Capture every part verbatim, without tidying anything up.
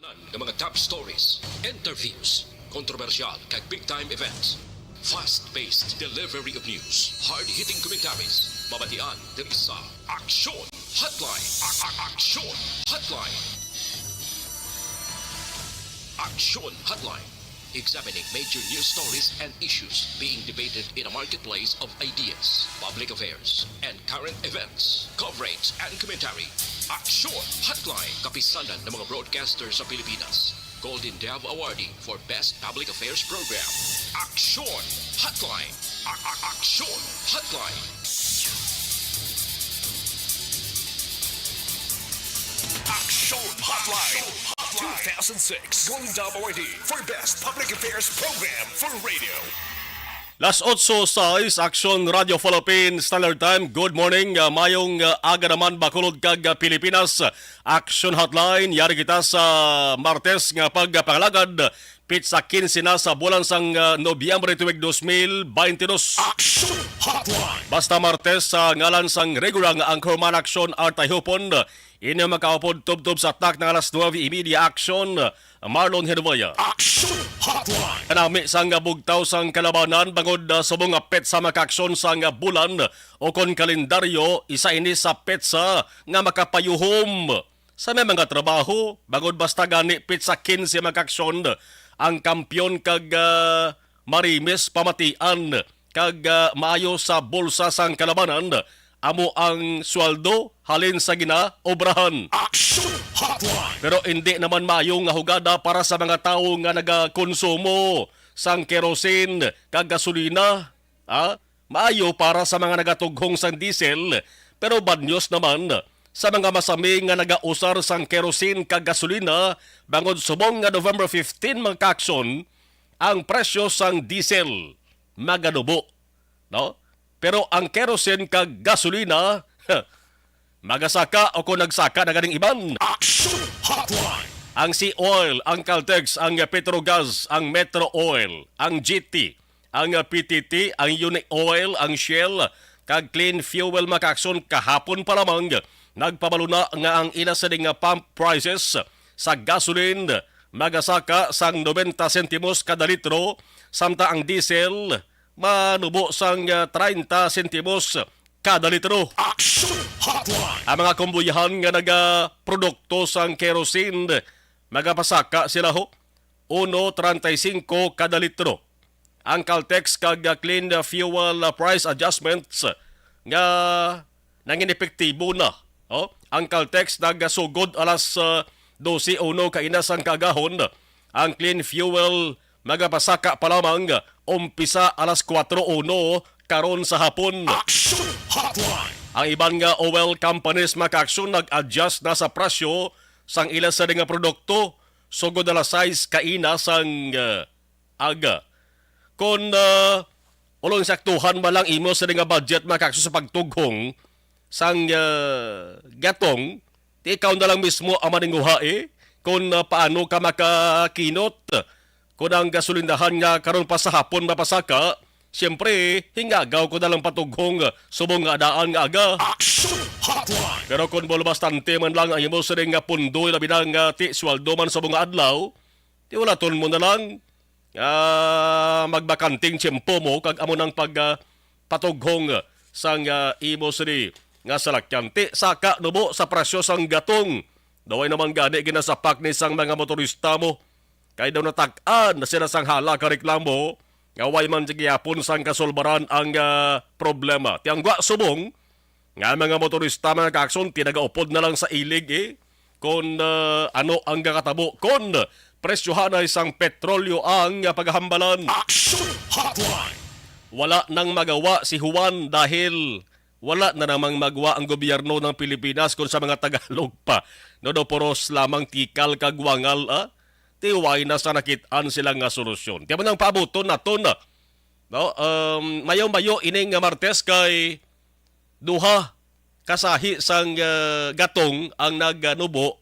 Nga mga top stories, interviews, kontrobersyal kag big time events. Fast-paced delivery of news, hard-hitting commentaries, mabatian diri sa Aksyon Hotline. A- a- Aksyon Hotline. Aksyon Hotline. Examining major news stories and issues being debated in a marketplace of ideas, public affairs, and current events. Coverage and commentary. Aksyon Hotline. Kapisanan ng mga broadcaster sa Pilipinas. Golden Dove Awardee for Best Public Affairs Program. Aksyon Hotline. A- a- Aksyon Hotline. Aksyon Hotline. Two thousand six Golden Dove Awardee for Best Public Affairs Program for Radio. Las otso sais, Aksyon Radio Philippines Standard Time. Good morning, uh, mayong uh, aga naman, Bacolod kag uh, Pilipinas. Aksyon Hotline, yari kita sa Martes nga pagpangalagad, pitsa quince na sa bulan sang uh, Nobyembre tuig dos mil baynte dos. Aksyon Hotline. Basta Martes, sa ngalan sang regular nga anchorman, Aksyon Artay Hupon, inyo makaupod tubtob sa takna nga alas nuebe y media, Aksyon Marlon Herboya. Aksyon Hotline. Kanami sang bugtaw sang kalabanan bangod, ah, subong nga petsa, mga kaaksyon, sang bulan o kon kalendaryo, isa ini sa petsa nga makapayuhom sa may mga trabaho, bangod basta gani petsa quince, mga kaaksyon, ang kampiyon kag, ah, marimis pamatian kag, ah, maayo sa bulsa sang kalabanan, amo ang sweldo halin sa ginaobrahan. Action Hotline! Pero indi naman maayo nga hugada para sa mga tawo nga nagakonsumo sang kerosene kag gasolina. Ah, maayo para sa mga nagatughong sang diesel, pero bad news naman sa mga masami nga nagausar sang kerosene kag gasolina, bangod subong nga November fifteen, mga kaaksyon, ang presyo sang diesel maganubo, no? Pero ang kerosene kag gasolina, magasaka o kung nagsaka na ganing iban. Action Hotline! Ang Sea Oil, ang Caltex, ang Petrogas, ang Metro Oil, ang G T, ang P T T, ang Uni Oil, ang Shell, kag Clean Fuel, mga kaaksyon, kahapon pa lamang nagpabalo na nga ang ila sini nga pump prices sa gasoline magasaka sang nobenta sentimos kada litro, samtang ang diesel manubo sang, ah, treinta sentimos kada litro. Action Hotline! Ang mga kumbuyahan nga nagaprodukto sang kerosene, magapasaka sila, ho, uno treinta y cinco kada litro. Ang Caltex kag, ah, Clean Fuel, ah, Price Adjustments nga nangin epektibo na. Oh, ang Caltex nagasugod alas, ah, dose uno kaina sang kaagahon. Ang Clean Fuel magapasaka pa lamang umpisa alas kuwatro uno karon sa hapon. Action Hotline! Ang iban nga oil companies, mga kaaksyon, nag-adjust na sa presyo sang ila sini nga produkto sugod alas sais kaina sang, ah, aga. Kon, ah, ulo, insaktuhan man lang imo sini nga budget, mga kaaksyon, sa pagtughong sang, ah, gatong, ti ikaw na lang mismo ang maninguha, eh, kon, ah, paano ka makakinot. Kon ang gasolinahan nga karon pa sa hapon mapasaka, siyempre, hingagaw ko na lang patughong, ah, subong nga daan nga aga. Action Hotline! Pero kon bol bastante man lang ang imo sini nga pundo, labi na nga ti sweldo man subong nga adlaw, ti ulaton mo na lang nga magbakanting tiyempo mo kag amo nang pag, ah, patughong sang, ah, imo sini nga salakyan. Ti saka nubo sa presyo sang gatong. Daw ay naman gani ginasapak ni sang mga motorista mo. Kay daw natak-an na sila sang hala ka reklamo nga way man gihapon sang kasulbaran ang, ah, problema. Ti ang gwa subong nga mga motorista, mga kaaksyon, ti nagaupod na lang sa ilig, eh. Kon, ah, ano ang gakatabo kon presyohanay sang petrolyo ang pagahambalan. Action Hotline! Wala nang magawa si Juan dahil wala na namang magawa ang gobyerno ng Pilipinas, kung sa mga Tagalog pa. No, no, puros lamang tikal kag wangal, ah. Ti way na sa nakit-an sila nga solusyon. Ti amo nang paabuton naton, ah. No, um, mayo-mayo ining nga Martes kay duha ka sahi sang, ah, gatong ang naganubo,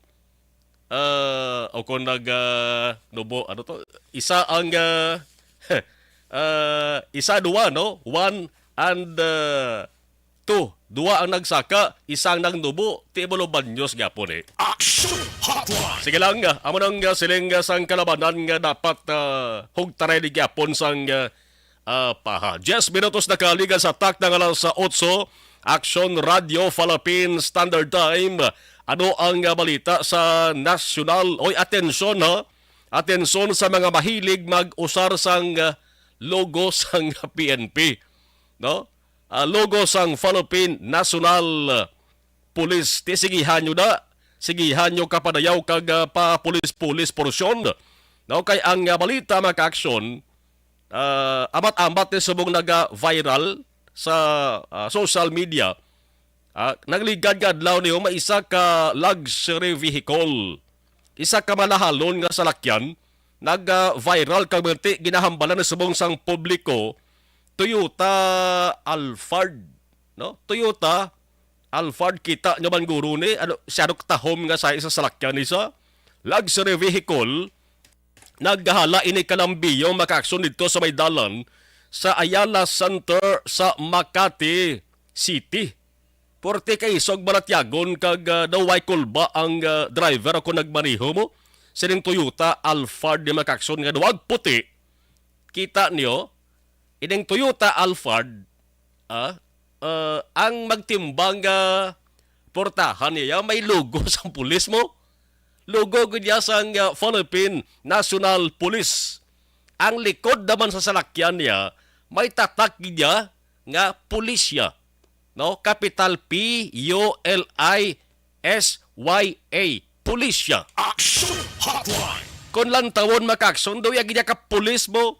ah, o kung nag, ah, nubo, ano to? Isa ang, ah, ah, isa, duha, no? Juan and, ah, Sakto, duwa ang nagsaka, isa ang nangnubo, ti Bolo Baños gyapon eh. Action Hotline! Sige lang, ah, amo nang, ah, siling, ah, sang kalabanan nga dapat, ah, hugtaray ni gyapon sang, ah, ah, paha. Diyes minutos na kaligan sa takna nga alas otso, Action Radio Philippine Standard Time. Ano ang, ah, balita sa nasyonal? Oy, atensyon ha. Atensyon sa mga mahilig mag-usar sang, ah, logo sang P N P, no? Ah, logo sang Philippine National, ah, Police. Ti sigihan nyo na. Sigihan nyo kapadayaw kag, ah, pa-pulis-pulis porsyon. No? Kay ang, ah, balita, mga ka-aksyon, ah, amat-amat ni subong naga-viral sa, ah, social media. Ah, nagligad nga adlaw niyo, may isa ka luxury vehicle, isa ka malahalon nga salakyan, nag-viral kag mga ti-, ginahambalan na subong sang publiko, Toyota Alphard, no? Toyota Alphard, kita nyo man guro ni, ano, siya ano katahom nga sa isa salakyan ni sa luxury vehicle, naggahala ini kalambiyong mga ka-aksyon didto sa may dalan sa Ayala Center sa Makati City. Puwerte kay isog balatyagon kag, ah, daw way kulba ang, ah, driver ako nagmaneho mo. Sining Toyota Alphard ni mga ka-aksyon nga duwag puti. Kita niyo, ining Toyota Alphard, ah, ah, ang magtimbang nga portahan niya may logo sang pulis mo. Logo gud niya sang, ah, Philippine National Police. Ang likod naman sa salakyan niya, may tatak gid niya nga pulisya, no? Capital P U L I S Y A, pulisya. Action Hotline! Kung lantawon, mga ka-aksyon, daw iya gid niya ka pulis mo.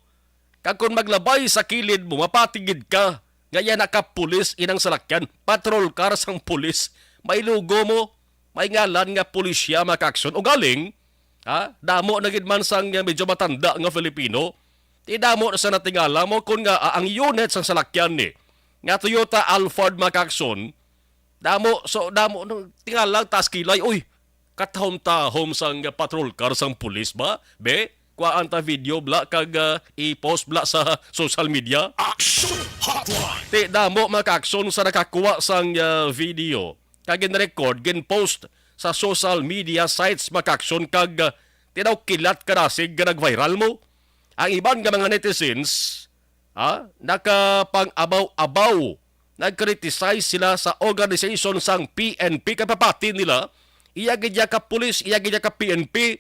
Kag kung maglabay sa kilid mo, mapatigid ka. Nga iya nakapulis inang salakyan, patrol car sang pulis. May logo mo, may ngalan nga pulisya, mga ka-aksyon. Ugaling, ha? Damo na gid man sang, uh, medyo matanda nga Filipino. Ti damo na sa natingala mo kung nga, ah, ang unit sang salakyan ni nga Toyota Alphard, mga ka-aksyon, damo, so, damo nang tingala, taas kilay, uy, katahom-tahom sang patrol car sang pulis ba? Be, kuhaan ta video bla kag, ah, i-post bla sa social media. Action Hotline! Ti damo, mga ka-aksyon, sa nakakuha sang, ah, video kag gin-record, gin-post sa social media sites, mga ka-aksyon, kag, ah, ti daw kilat ka dasig nga nag-viral mo. Ang iban nga mga netizens, ah, nakapang-abaw-abaw, nag-criticize sila sa organization sang P N P, kay papati nila, iya gid ya ka pulis, iya gid ya ka P N P.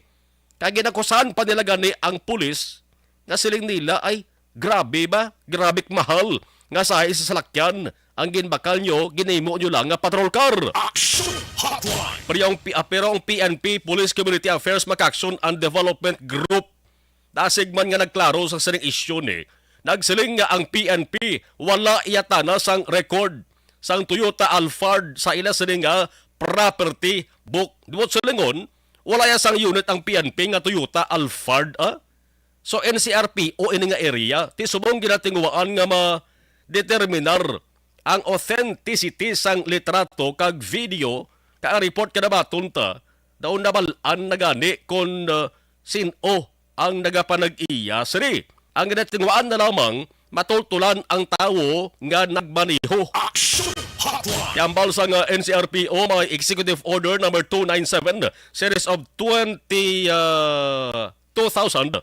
Kay ginakusahan pa nila gani ang pulis, nga siling nila, "Ay, grabe ba? Grabe mahal nga sahi sa salakyan ang ginbakal nyo, ginhimo nyo lang nga patrol car." Action Hotline! Pero ang, P- ah, pero ang P N P, Police Community Affairs, mga ka-aksyon, and Development Group, dasig man nga nagklaro sa sining isyu ni, nagsiling nga ang P N P wala iya tana sang record sang Toyota Alphard sa ila sini nga property book. Buot silingon, wala iya sang unit ang P N P nga Toyota Alphard, ah? So, N C R P O ini nga area, ti subong ginatinguhaan nga ma-determinar ang authenticity sang litrato kag video, kay ang report kanabaton ta, daw nabal-an na gani kon, uh, sin-o ang nagapanag-iya sini. Ang ginatinguhaan na lamang matultulan ang tawo nga nagmaneho. Action Hotline! Yambal sang, uh, N C R P O, mga Executive Order Number two nine seven, Series of twenty, uh, two thousand,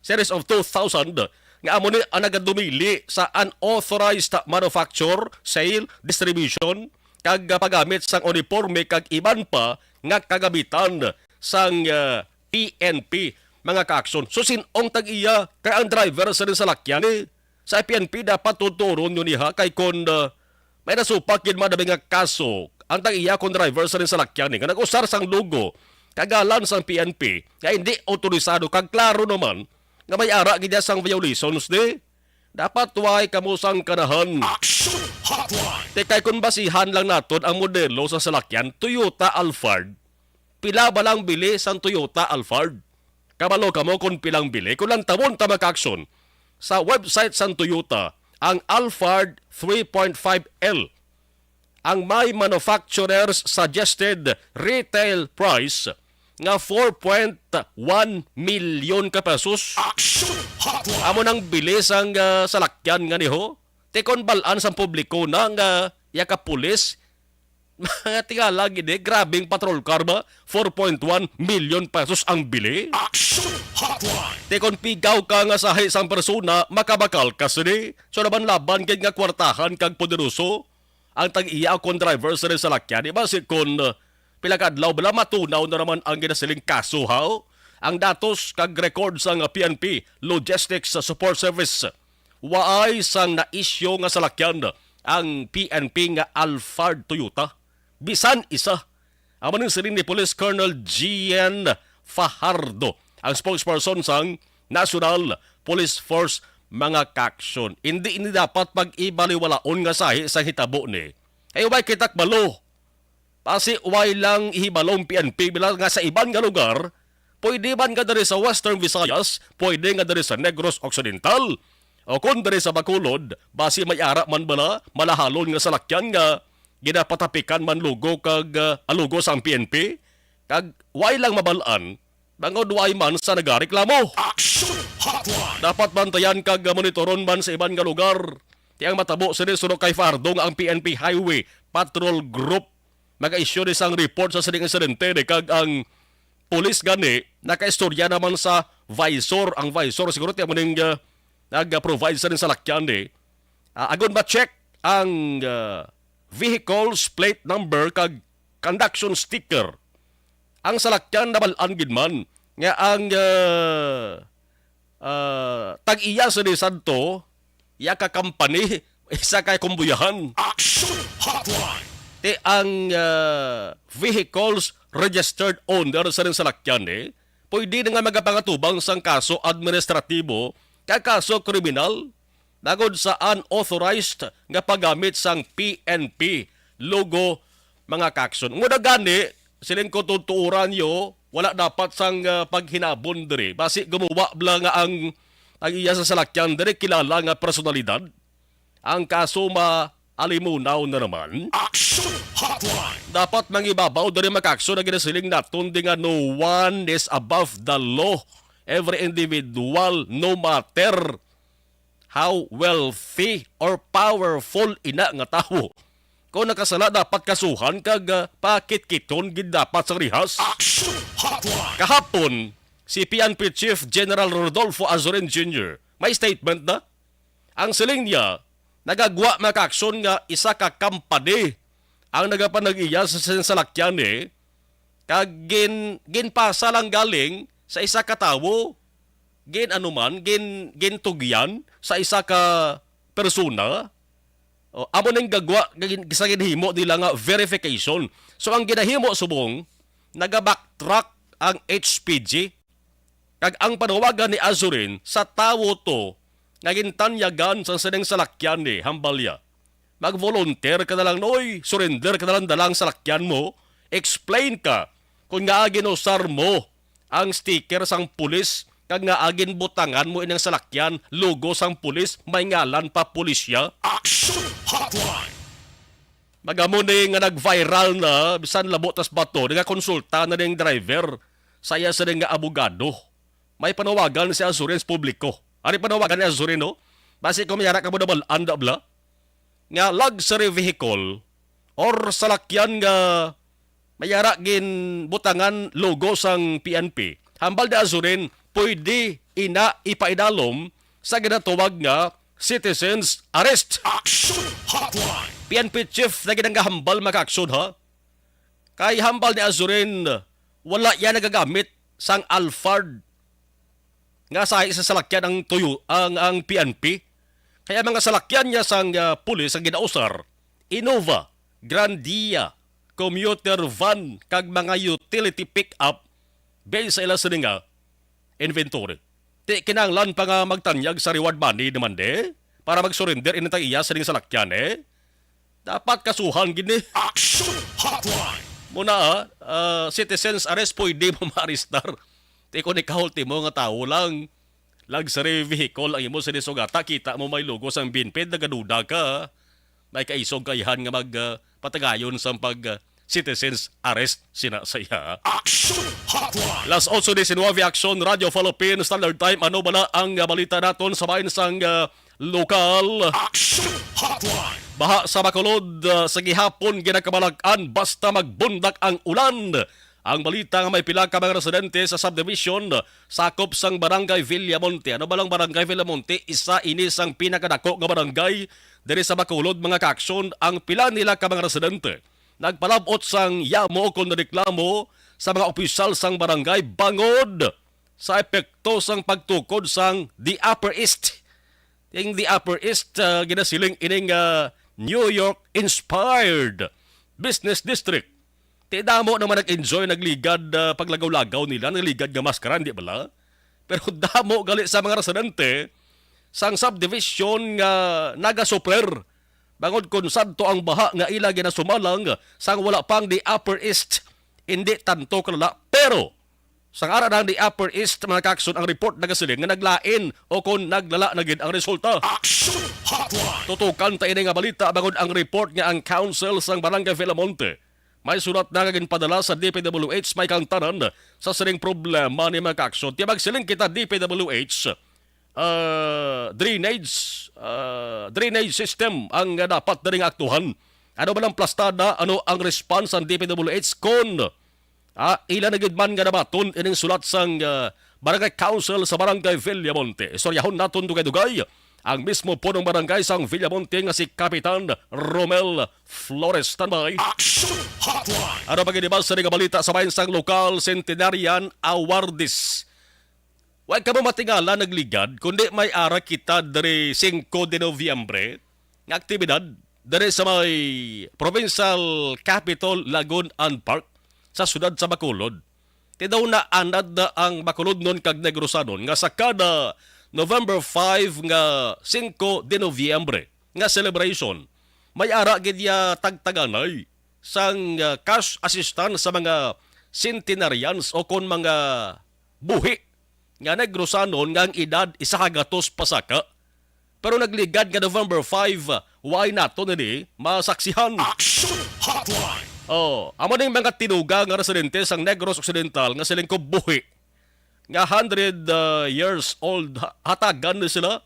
Series of two thousand, nga amo ni ang nagadumili sa unauthorized manufacture, sale, distribution, kag paggamit sang uniporme kag iban pa nga kagamitan sang, ah, P N P, mga ka-aksyon. So, sin-ong tag-iya kay ang driver sa salakyan, eh? Sa P N P, dapat tuturon nyo niha kay kon, ah, may nasupak gid madami nga kaso ang tag-iya kon driver sa salakyan, eh, nga nag-usar sang logo kag ngalan sang P N P nga hindi autorisado kag klaro naman nga may ara gid sang violations ni. Dapat way kamo sang kanahan. Action Hotline! Ti kay kung basihan lang naton ang modelo sa salakyan, Toyota Alphard, pila ba lang bili sang Toyota Alphard? Kabalo kamo kung pilang bili? Kung lantawon ta, mga ka-aksyon, sa website sang Toyota, ang Alphard three point five L, ang may manufacturer's suggested retail price nga four point one milyon ka pesos. Action Hotline! Amo nang bili sang, ah, salakyan nga niho. Ti kon bal-an sang publiko na nga iya ka pulis. Mga tingala gid eh, grabing patrol car ba? Four point one million pesos ang bili. Action Hotline! Te, kung pigaw ka nga sahi sang persona, makabakal ka sini. So, laban-laban gid nga kwartahan kag poderoso ang tag-iya kon driver sa salakyan. Di ba si kon, uh, pila ka adlaw bala matunaw na naman ang ginasiling kaso, haw? Ang datos kag record sang P N P Logistics Support Service, waay sang na-issue nga salakyan ang P N P nga Alphard Toyota. Bisan isa. Amo ning siling ni Police Colonel Gian Fajardo, ang spokesperson sang National Police Force, mga kaksyon. Hindi ini dapat pag-ibaliwalaon nga sahi sang hitabo ni. Ay, way kita kabalo. Basi way lang ihibalong P N P bala nga sa iban nga lugar, pwede man nga diri sa Western Visayas, pwede nga diri sa Negros Occidental, o kon diri sa Bacolod, basi may ara man bala malahalon nga salakyan nga ginapatapikan man lugo kag, ah, alugo sang P N P, kag way lang mabal-an, bangod way man sa nagareklamo. Action Hotline! Dapat bantayan kag monitoron man sa iban nga lugar. Ti ang matabo sini suno kay Fajardo nga ang P N P Highway Patrol Group mag-issue ni sang report sa sining insidente ni kag ang pulis gani nakaistorya naman sa visor. Ang visor siguro ti amo ning, ah, nag-provide sa ning salakyan ni. Ah, agon ma-check ang, ah, vehicle's plate number kag conduction sticker. Ang salakyan nabal-an gid man nga ang, ah, ah, tag-iya sa ni Santo, iya ka company, isa ka kumbuyahan. Action Hotline! Ti ang, ah, vehicle's registered owner sa ning salakyan, eh, pwede na nga magapangatubang sang kaso administratibo kag kaso kriminal bangod sa unauthorized nga paggamit sang P N P logo, mga kaksyon. Nguna gani, siling ko, tutuoran yo, wala dapat sang, ah, paghinabon diri. Basi gumuwa bala nga ang, ang iya sa salakyan diri kilala nga personalidad. Ang kaso maalimunaw na naman. Action Hotline! Dapat mangibabaw diri, mga kaksyon, ang ginasiling naton di nga no one is above the law. Every individual, no matter how wealthy or powerful ina nga tawo, kung nakasala, dapat kasuhan kag, ah, pakitkiton gid dapat sa rihas. Action Hotline! Kahapon, si P N P Chief General Rodolfo Azurin Junior may statement na. Ang siling niya, nagagwa, mga kaksyon, nga isa ka company ang nagapanag-iya sa sin-, salakyan ni, kag gin-, ginpasa lang galing sa isa ka tawo, gin-, ano man, gin-, gintugyan sa isa ka persona. O, amo ning gagwa nga gin-, sa ginhimo nila nga verification. So, ang ginahimo subong, naga-backtrack ang H P G. Kag ang panawagan ni Azurin sa tawo to nga gintanyagan sang sining salakyan ni, hambal niya, "Mag-volunteer ka na lang, noy. Surrender ka na lang, dala ang salakyan mo. Explain ka kung ngaa ginusar mo ang sticker sang pulis kag ngaa ginbutangan mo ining salakyan, logo sang pulis, may ngalan pa, pulisya." Action Hotline! Magamo ni nga nag-viral na, bisan labo tas bato, nagakonsulta na ning driver sa iya sini nga abogado. May panawagan si Azurin sa publiko. Ari panawagan ni Azurin, no? Basi kung may ara ka mo nabal-an da bala nga luxury vehicle or salakyan nga may ara ginbutangan logo sang P N P, hambal ni Azurin, pwede ina ipaidalom sa ginatawag nga citizens arrest. Action Hotline! P N P chief na gid ang gahambal, mga kaaksyon, ha? Kay hambal ni Azurin, wala iya nagagamit sang Alphard nga sahi sa salakyan ang tuyo ang, ang P N P. Kaya mga salakyan niya sang, ah, pulis ang ginausar, Innova, Grandia, commuter van, kag mga utility pickup based sa ila sini nga inventory. Ti kinahanglan pa nga magtanyag sa reward money naman di para mag-surrender ini tag iya sining salakyan, eh. Dapat kasuhan gid ni. Action Hotline! Muna, ah, ah, citizens arrest, pwede mo maarestar. Ti kung ikaw, ultimo nga tawo lang, luxury vehicle ang imo sinisugata, kita mo may logo sang Binped, nagaduda ka. May kaisog kaihan nga mag, ah, patagayon sang pag, ah, citizens arrest sina sa iya. Action Hotline! Las otso diecinueve, Action Radio Philippines Standard Time. Ano bala ang, ah, balita naton sa bahin sang, ah, lokal? Action Hotline! Baha sa Bacolod, ah, sa gihapon ginakabalak-an basta magbundak ang ulan. Ang balita nga may pila ka mga residente sa subdivision sakop sang Barangay Villamonte. Ano ba lang Barangay Villamonte? Isa ini sang pinakadako nga barangay diri sa Bacolod, mga kaaksyon. Ang pila nila ka mga residente nagpalabot sang yamo kon reklamo sa mga opisyal sang barangay bangod sa epekto sang pagtukod sang The Upper East. Ang The Upper East, ah, ginasiling ining, ah, New York-inspired business district. Ti damo naman nag-enjoy, nagligad, ah, paglagaw-lagaw nila, nagligad nga maskara, di bala? Pero damo gali sa mga residente sang subdivision nga nagasuffer bangod kon sadto ang baha nga ila ginasumalang sang wala pang The Upper East, hindi tanto kalala. Pero sang ara ng The Upper East, mga kaaksyon, ang report nagasiling nga naglain o kon naglala na gid ang resulta. Action Hotline. Tutukan ta ini nga balita bangod ang report nga ang council sang Barangay Villamonte may sulat na nga ginpadala sa D P W H may kahangtanan sa sining problema ni, mga kaaksyon. Ti magsiling kita D P W H, ah, drainage, ah, drainage system ang dapat diri nga aktuhan. Ano man ang plastada? Ano ang response sang D P W H kon, ah, ila na gid man nga nabaton ining sulat sang, ah, Barangay Council sa Barangay Villamonte? Istoryahon naton dugay-dugay ang mismo punong barangay sang Villamonte nga si Kapitan Romel Flores. Standby. Action Hotline. Ano pa gid ba sa nga balita sa bahin sang lokal centenarian awardees? Wa kamo matingala nagligad, kundi may ara kita diri singko de Nobyembre nga aktibidad diri sa may Provincial Capitol Lagoon and Park sa siyudad sa Bacolod. Ti daw naanad na ang Bacolodnon kag Negrosanon nga sa kada November five nga singko de Nobyembre nga celebration, may ara gid ya tagtaganay sang, ah, cash assistance sa mga centenarians o kon mga buhi nga Negrosanon nga ang edad isa ka gatos pasaka. Pero nagligad nga November five, ah, why nato nini masaksihan? Action Hotline. Oh, amo ning mga tinuga nga residente sang Negros Occidental nga siling ko buhi nga hundred, ah, years old, ha-, hatagan ni sila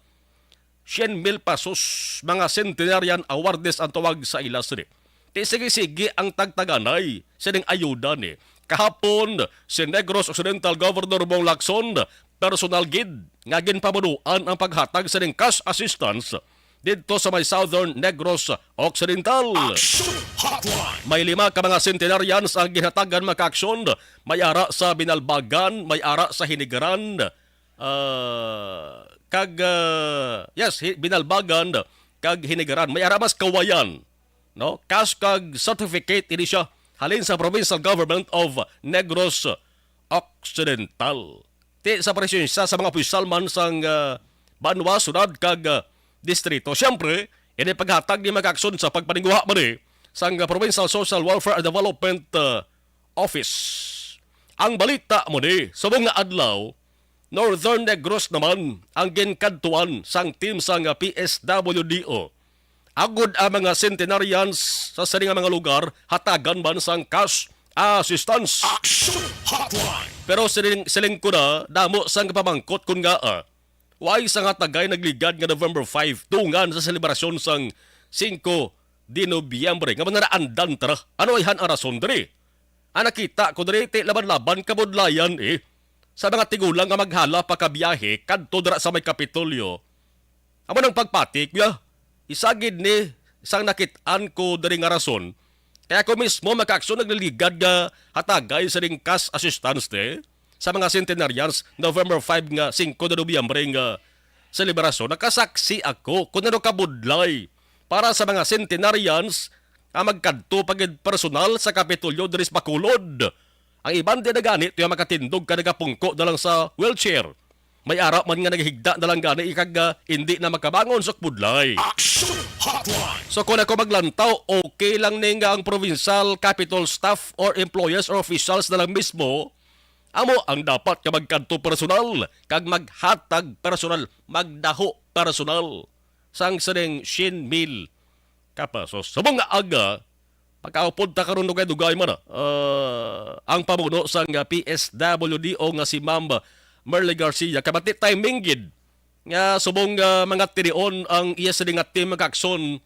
syen mil pesos, mga centenarian awardees ang tawag sa ila sini. Ti sige-sige ang tagtaganay sining ayuda ni. Kahapon, si Negros Occidental Governor Bong Lacson, personal gid nga ginpamunuan ang paghatag sining cash assistance didto sa may Southern Negros Occidental. Action Hotline. May lima ka mga centenarians ang ginhatagan, mga kaaksyon. May ara sa Binalbagan, may ara sa Hinigaran, ah, kag, ah, yes, hi-, Binalbagan kag Hinigaran. May ara mas Kawayan, no? Cash kag certificate ini siya halin sa Provincial Government of Negros Occidental. Ti sa presensya sa mga opisyal man sang, ah, banwa, syudad kag, ah, distrito. Siyempre, ini paghatag ni, mga kaaksyon, sa pagpaninguha man ni sang, ah, Provincial Social Welfare and Development, ah, Office. Ang balita mo ni, subong nga adlaw, Northern Negros naman ang ginkadtuan sang team sang P S W D O. Agod ang mga centenarians sa sini nga mga lugar hatagan man sang cash assistance. Action Hotline. Pero siling, siling ko na, damo sang pamangkot kun ngaa, why sa nga tagay nagligad nga November five, dungan sa selebrasyon sang singko de Nobyembre, nga manaraandan tara. Ano ayhan ang rason diri? Ang nakita ko diri, ti laban-laban kabudlayan, eh. Sa mga tigulang nga maghala pa ka biyahe kadto dira sa may Kapitolyo. Amo nang pagpati, kuya. Isa gid ni sang nakit-an ko diri nga rason. Kaya ako mismo, mga kaaksyon, nagliligad nga hatagay sa ring cash assistance, te, sa mga centenarians, November five nga singko de Nobyembre nga selebrasyon. Nakasaksi ako kung ano kabudlay para sa mga centenarians nga magkadto pa gid personal sa Kapitolyo diri sa Bacolod. Ang iban di na gani tuya makatindog ka nagapungko na lang sa wheelchair. May ara man nga naghigda na lang gani ikag, ah, hindi na makabangon sa kubudlay. Action Hotline. So kung ako maglantaw, okay lang ni nga ang provincial capitol staff or employees or officials na lang mismo amo ang dapat nga magkadto personal kag maghatag personal, magdaho personal sang sining syen mil ka pesos. Subong nga aga, pagkaupod ta karon dugay-dugay man, ah, ang pamuno sang, ah, P S W D O nga si Ma'am Merly Garcia, kabati timing gid nga subong, ah, mga tinion ang iya sini nga team, mga kaaksyon,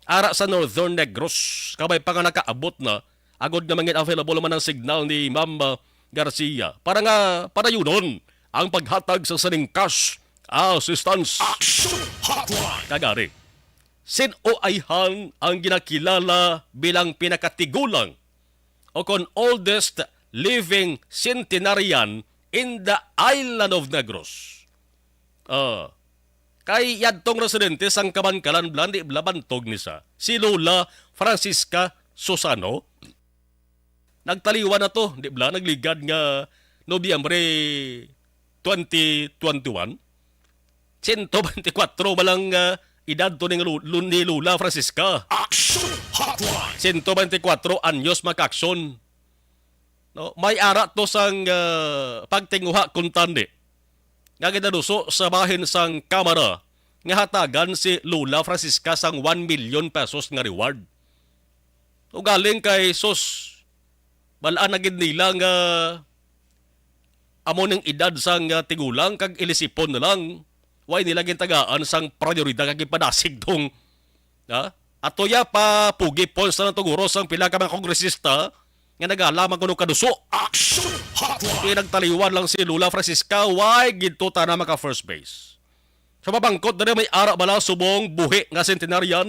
ara sa Northern Negros, kabay pa nga nakaabot na, agod nga mangin available man ang signal ni Ma'am, ah, Garcia para nga padayunon ang paghatag sa sining cash assistance. Action Hotline! Kagari, sin-o ayhan ang ginakilala bilang pinakatigulang o kon oldest living centenarian in the island of Negros? Ah, kay yadtong residente sang Kabankalan bala, di bala bantog ni sa si Lola Francisca Susano. Nagtaliwan na to, di bala, nagligad nga Nobyembre twenty twenty-one. Sento bente kwatro ba lang, ah, edad to ni Lu-, Lu-, ni Lola Francisca? Action Hotline! Sento bente kwatro anyos, mga ka-aksyon. No, may ara to sang, ah, pagtinguha kuntani nga ginaduso sa bahin sang Kamara nga hatagan si Lola Francisca sang one million pesos nga reward. Ugaling kay sus, balaan na gid nila nga amo ning edad sang, ah, tigulang kag ilisipon na lang. Way nila gintagaan sang prioridad kag ipadasig dong, ha? Ato ya pa pugi points na lang to guro sang pila ka mga kongresista nga nagalaman kuno kaduso. Action Hotline! Pinagtaliwan lang si Lola Francisca, way gid to tana maka first base. Sa pabangkot diri, may ara bala subong buhi nga centenarian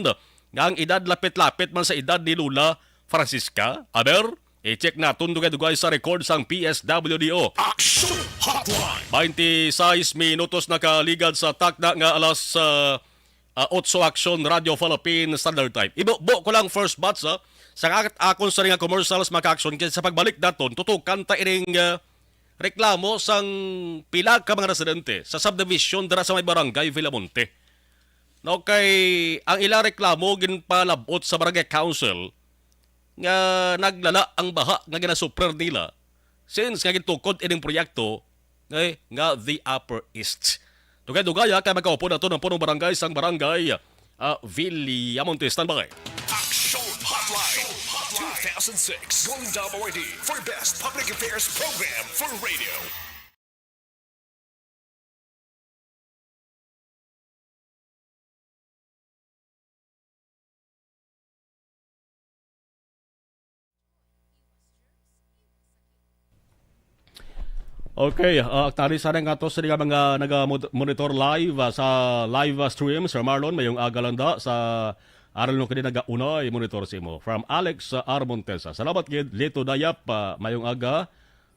nga ang edad lapit-lapit man sa edad ni Lola Francisca? Aber, i-check naton dugay-dugay sa record sang P S W D O. Action Hotline! Twenty-six minutos nakaligad sa takna nga alas, ah, ah, otso Action Radio Philippine Standard Time. Ibubo ko lang first batch, ah, sa ak-, akon sa nga commercials, mga ka-aksyon, kay sa pagbalik naton, tutukan ta ining, ah, reklamo sang pila ka mga residente sa subdivision dira sa may barangay Villamonte. No, kay ang ilang reklamo ginpalab-ot sa barangay council nga naglala ang baha nga ginasuffer nila since nga gintukod ining proyekto, eh, nga The Upper East. Dugay-dugay, ah, kay magkaupod naton ang punong barangay sang barangay, ah, Villamonte. Standby. Action Hotline two thousand six. Golden Dome Awardee for Best Public Affairs Program for Radio. Okay, ah, tari sana nga to sa mga naga-mod-, monitor live, ah, sa live, ah, stream, Sir Marlon, mayong aga lang da sa aral no kini nagaunay monitor sa imo. From Alex, ah, R. Montesa. Salamat gid, Lito Dayap, ah, mayong aga.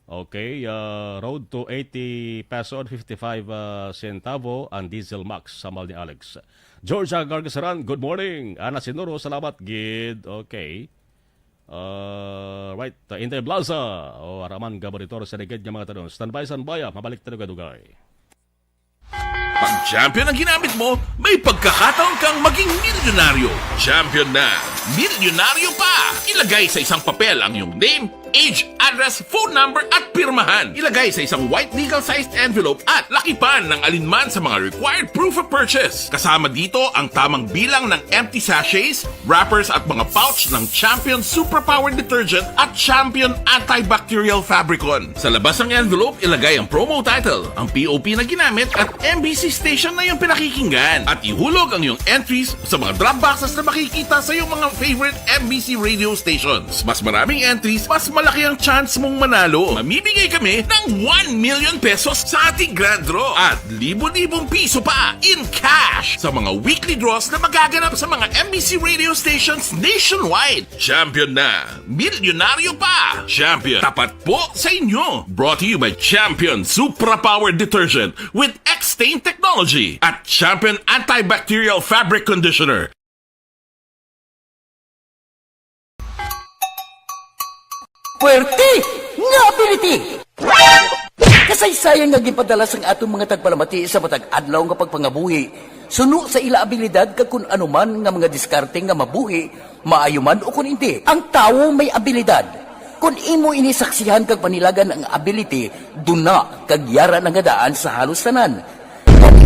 Okay, ah, road to eighty peso and fifty-five, ah, centavo ang diesel max, samal ni Alex. Georgia Gargasaran, good morning. Ana Sinuro, salamat gid. Okay. Ah, right, uh, Inday Plaza. O, araman, gabaritor sa ligid nga mga tanong. Standby, standby, ah. Mabalik tayo kadugay. Pag champion ang ginamit mo, may pagkakataon kang maging milyonaryo. Champion na, milyonaryo pa! Ilagay sa isang papel ang iyong name, age, address, phone number, at pirmahan. Ilagay sa isang white legal-sized envelope at lakipan ng alinman sa mga required proof of purchase. Kasama dito ang tamang bilang ng empty sachets, wrappers at mga pouch ng Champion Superpower Detergent at Champion Antibacterial Fabricon. Sa labas ng envelope, ilagay ang promo title, ang P O P na ginamit at M B C station na iyong pinakikinggan. At ihulog ang iyong entries sa mga drop boxes na makikita sa iyong mga favorite M B C radio stations. Mas maraming entries, mas malaki ang chance mong manalo. Mamimigay kami ng one million pesos sa ating grand draw at libo-libong piso pa in cash sa mga weekly draws na magaganap sa mga M B C radio stations nationwide. Champion na! Milyonaryo pa! Champion, tapat po sa inyo! Brought to you by Champion Supra Power Detergent with X-Stain Technology at Champion Antibacterial Fabric Conditioner. Puwerte nga ability! Kasaysayan nga ginpadala sang aton mga tagpalamati sa matag adlaw nga pagpangabuhi, suno sa ila abilidad kag kun ano man nga mga diskarte nga mabuhi, maayo man o kun indi. Ang tawo may abilidad. Kun imo ini saksihan kag panilagan ang ability, duna kag yara na nga daan sa halos tanan.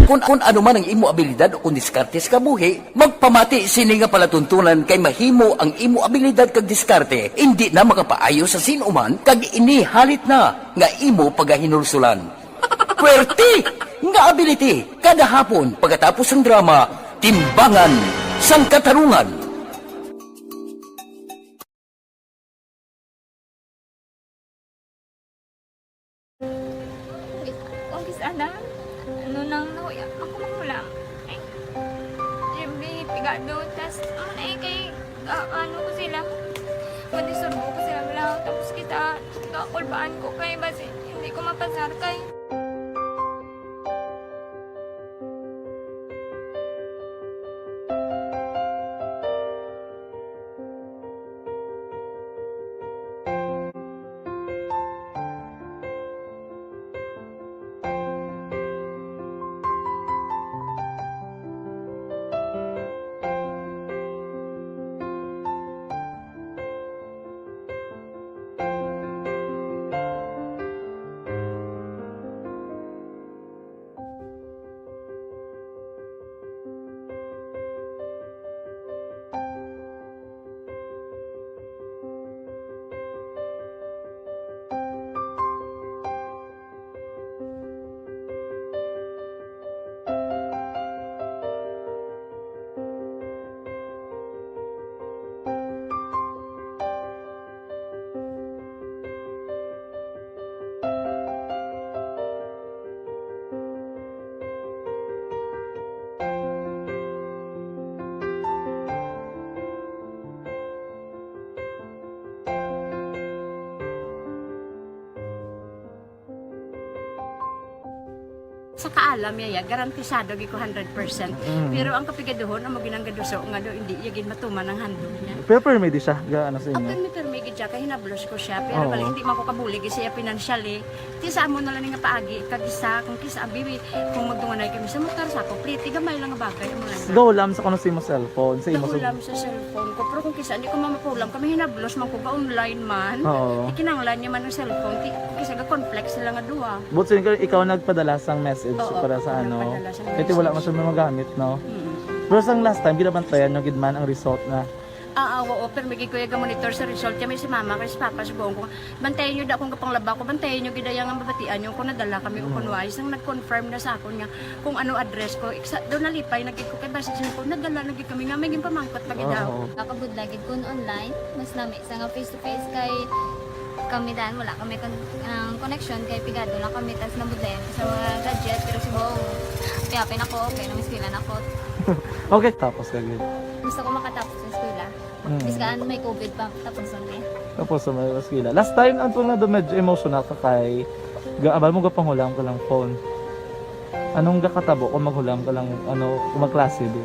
Kun, kun ano man ang imo abilidad o kun diskarte sa kabuhi, magpamati sini nga palatuntunan kay mahimo ang imo abilidad kag diskarte indi na makapaayo sa sin-o man kag ini halit na nga imo pagahinulsulan. Puwerte nga ability kada hapon pagkatapos sang drama, Timbangan sang Katarungan. Doon, tas, ano na eh, kay, ah, ano ko sila, madisturbo ko sila lang. Tapos kita, kakulbaan ko kay basi hindi ko mapasar kay. Sa kaalam niya, ya, garantisado gyud ko hundred percent. Mm. Pero ang kapigaduhon amo ginang gaduso nga do hindi iya gid matuman ang handog niya. Pero permi di siya, ga, ano sa inyo? Ang permi, permi gid siya, kay hinablos ko siya. Pero Oo. bali, hindi man ko kabulig siya financially. Ti sa amo na lang nga paagi, kag isa, kung kisa, bibi, kung magdunganay kami sa motor, sa ako, pliti, gamay lang nga bagay, amo lang. Gahulam sa kuno sa imo cellphone, sa imo sa Gahulam sa cellphone ko, pero kung kisa, hindi ko mamapulam, kami hinablos man ko ga online man. Oo. Ikinanglan niya man ang cellphone, ti, kung kisa, ga-conflict sila nga duha. But sin-, ikaw nagpadala sang message Oo, para sa ako ano? nagpadala sang Kaya ti wala man message. siya magamit, no? Mm. Pero sang last time, ginabantayan nyo gid man ang result na? Ah, ah, oo, pero may gid ko yung monitor sa result. Kaya may si mama, kay si papa, si buong ko. Bantayan nyo da kung kapanglaba ko, bantayan nyo gid ang mabatian nyo kung nadala kami o Mm. kung wais. Nang nag-confirm na sa akon nga kung ano address ko, iksa, doon nalipay na gid ko kay basta siya ko, nadala na gid kami nga may ginpamangkot pa gid daw. Oo. Nakabudla gid kun online, mas nami sa nga face to face kay kami dan, wala kami kon-, ang connection kay pigado lang kami, tas nabudlayan ko sa mga gadget, pero si Bong, happy-happy na ko, okay na, miskila na ko. Okay, tapos ka gid. Gusto ko makatapos sa eskwela. Mm. Bis kaan may covid pa, tapos ang eh. Tapos sa may eskwela. Last time, ang tunga do medyo emotional ka kay, ga-, abal mo gapanghulam ka lang phone. Anong gakatabo kung maghulam ka lang, ano, kung magklase di?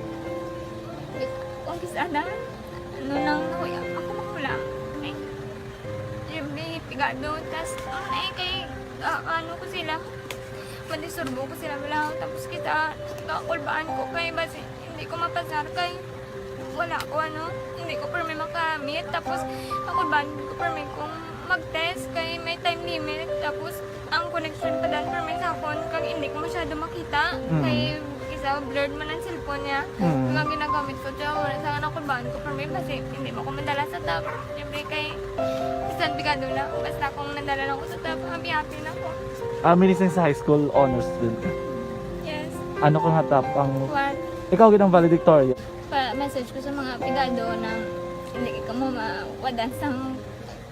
Kung kis-, ano, ano nang nahuya, ako maghulam. Ay, yung may pigado, tas, ang ay kay, ah, ano ko sila, madisturbo ko sila, wala, tapos kita, kakulbaan ko kay, basi, hindi ko mapasar kay, wala ko, ano, hindi ko permi makamit. Tapos, ako ba, hindi ko permi kung mag-test kay may time limit. Tapos, ang connection pa dan permi sa akon, kag hindi ko masyado makita. Mm. Kay, isa, blurred man ang cellphone niya. Mm. Kag ang ginagamit ko, tiyo, wala sa anak ko, baan ko permi, basi hindi mo ko madala sa top. Siyempre, kay, bisan pigado na, basta kung nadala lang ko sa top, happy-happy na ko. Ah, minising sa high school, honors student ka? Yes. Ano ka nga top ang One. Ikaw gid ang valedictorian. Pa-message ko sa mga pigado na hindi kamo mawadan sang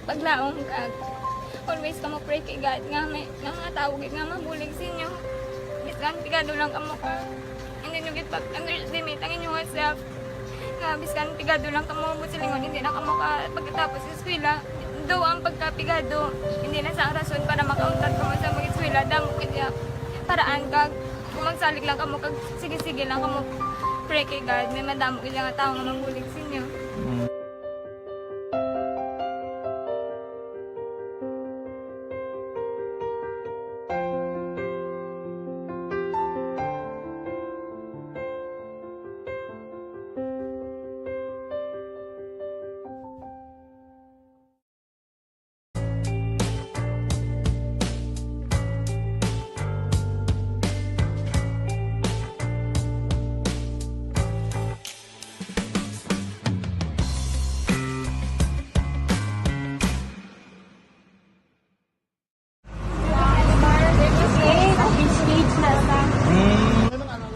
paglaom kag always kamo pray kay God nga may, nga mga tawo gid nga mabulig sa inyo. Bisan pigado lang kamo ka, hindi nyo gid pag-underestimate ang inyong self. Nga bisan pigado lang kamo, buot silingon, hindi na kamo ka pagkatapos sa eskwela. Though ang pagkapigado, hindi na sa rason para makauntat kamo sa mag-eskwela, damo gid iya paraan kag kung magsalig lang kamo kag sige-sige lang kamo pray kay God, may madamo gid nga tawo nga mabulig sa inyo. Mm.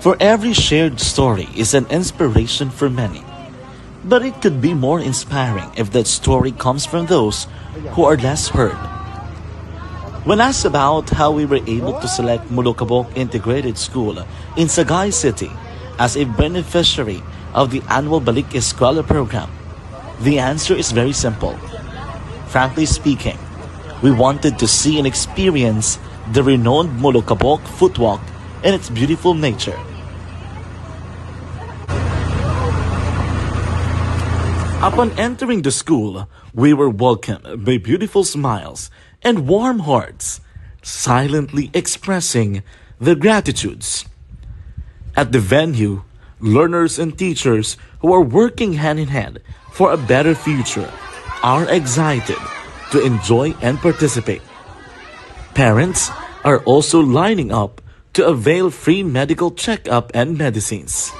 For every shared story is an inspiration for many. But it could be more inspiring if that story comes from those who are less heard. When asked about how we were able to select Molokabok Integrated School in Sagay City as a beneficiary of the annual Balik Eskwela program? The answer is very simple. Frankly speaking, we wanted to see and experience the renowned Molokabok footwalk and its beautiful nature. Upon entering the school, we were welcomed by beautiful smiles and warm hearts, silently expressing their gratitudes. At the venue, learners and teachers who are working hand in hand for a better future are excited to enjoy and participate. Parents are also lining up to avail free medical checkup and medicines.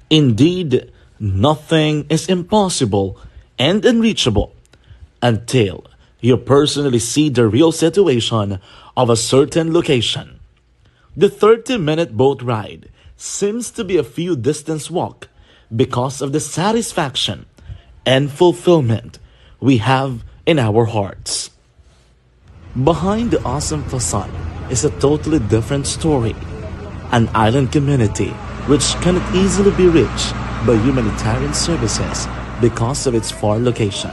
Indeed, nothing is impossible and unreachable until you personally see the real situation of a certain location. The thirty-minute boat ride seems to be a few distance walk because of the satisfaction and fulfillment we have in our hearts. Behind the awesome facade is a totally different story. An island community which cannot easily be reached by humanitarian services because of its far location.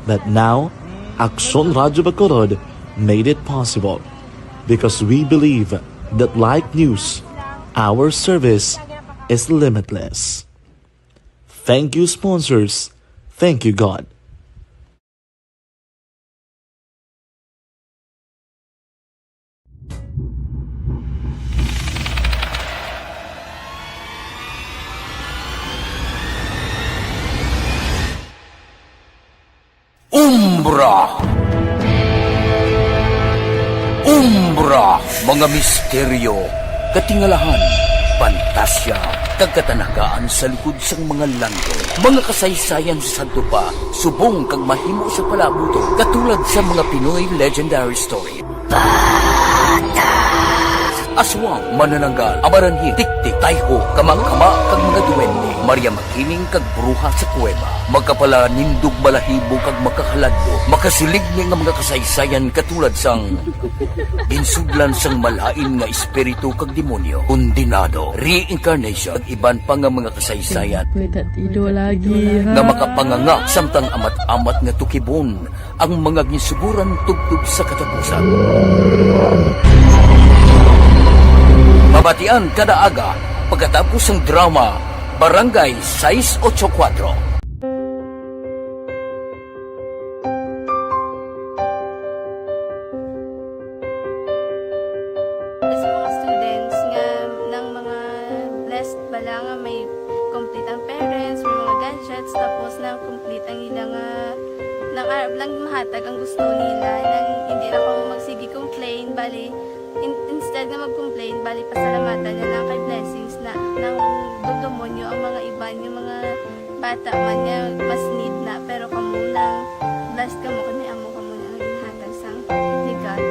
But now, Aksyon Radyo Bacolod made it possible because we believe that like news, our service is limitless. Thank you, sponsors. Thank you, God. Umbra. Umbra, mga misteryo, katingalahan, pantasya, kag katanagaan sa likod sang mga langit. Mga kasaysayan sa sadto pa, subong kag mahimo sa palabuton, katulad sa mga Pinoy legendary story. Aswang, manananggal, amaranhit, tiktik, tayho, kamangkama, kag mga duwende, Maria Makiling kag bruha sa kuweba, makapalanindog balahibo kag makahaladlok, makasiligni nga mga kasaysayan katulad sang ginsudlan sang malain nga espiritu kag demonyo, kondenado, reincarnation, kag iban pa nga mga kasaysayan May tatido lagi, ha? nga makapanganga samtang amat-amat nga tukibon ang mga ginsuguran tubtob sa katapusan. Mabatian kada aga pagkatapos sang drama Barangay sais ocho kuwatro. Sa mga students nga nang mga blessed bala nga may complete ang parents, may mga gadgets, tapos na complete ang ila nga nang arab lang mahatag ang gusto nila, nang hindi na kamo magsige complain, bali in, instead nga mag-complain, bali pasalamatan na lang kay blessings na nang dugdumon nyo ang mga iban yung mga bata man nga mas need na, pero kamo nang blessed kamo kani amo kamo na ang ginhatag sang legal.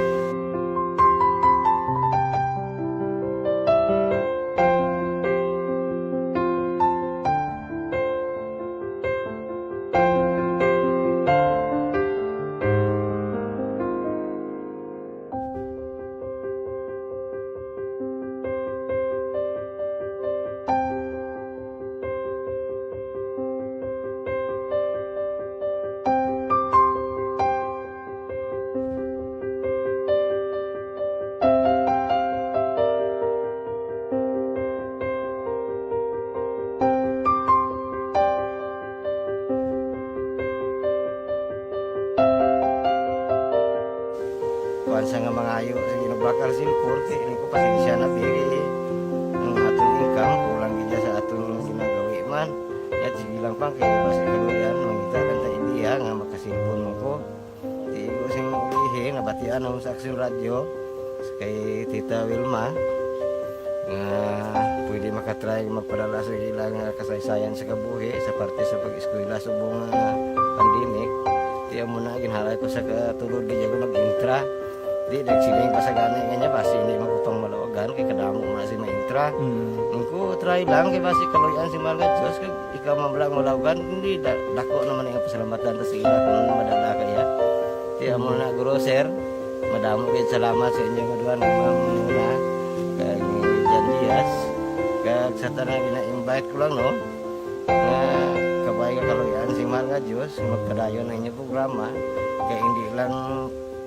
Kuan sa nga mangayo sa ginabakal sin korte, ini ko pasensya na pili ang aton income, kulang gid sa aton ginagawi man. Yat sige lang pang kay basi kaluyan mangita lang ta idea nga makasilpon mo ko. Tigo sing ulihi, nabatian ang sa Aksyon Radyo kay Tita Wilma nga pwede makatry magpadala sa ilang kasaysayan sa kabuhi sa parte sa pag-eskwela subong nga pandemic. Tiyan mo na, ginhalay ko sa katulod gid ako nag-intra. Di nagsiling pa sa gani nga niya basi hindi man ko pang malawagan kay kadamo na si maintra. Mm. Nung ko try lang kay basi kaluyan si Mahal nga Diyos kag ikaw man lang malawagan, hindi da, dako naman ang pasalamatan ta sa ila kung madala kaya. Tiyan mo na guro sir, Damo gid salamat sa inyo nga duha, ni Ma'am Mona kag ni Jan Diaz, kag sa tanan, gina-invite ko lang, no, nga kabay nga kaluy-an sing Mahal nga Dios, magpadayon ang inyo programa, kay hindi lang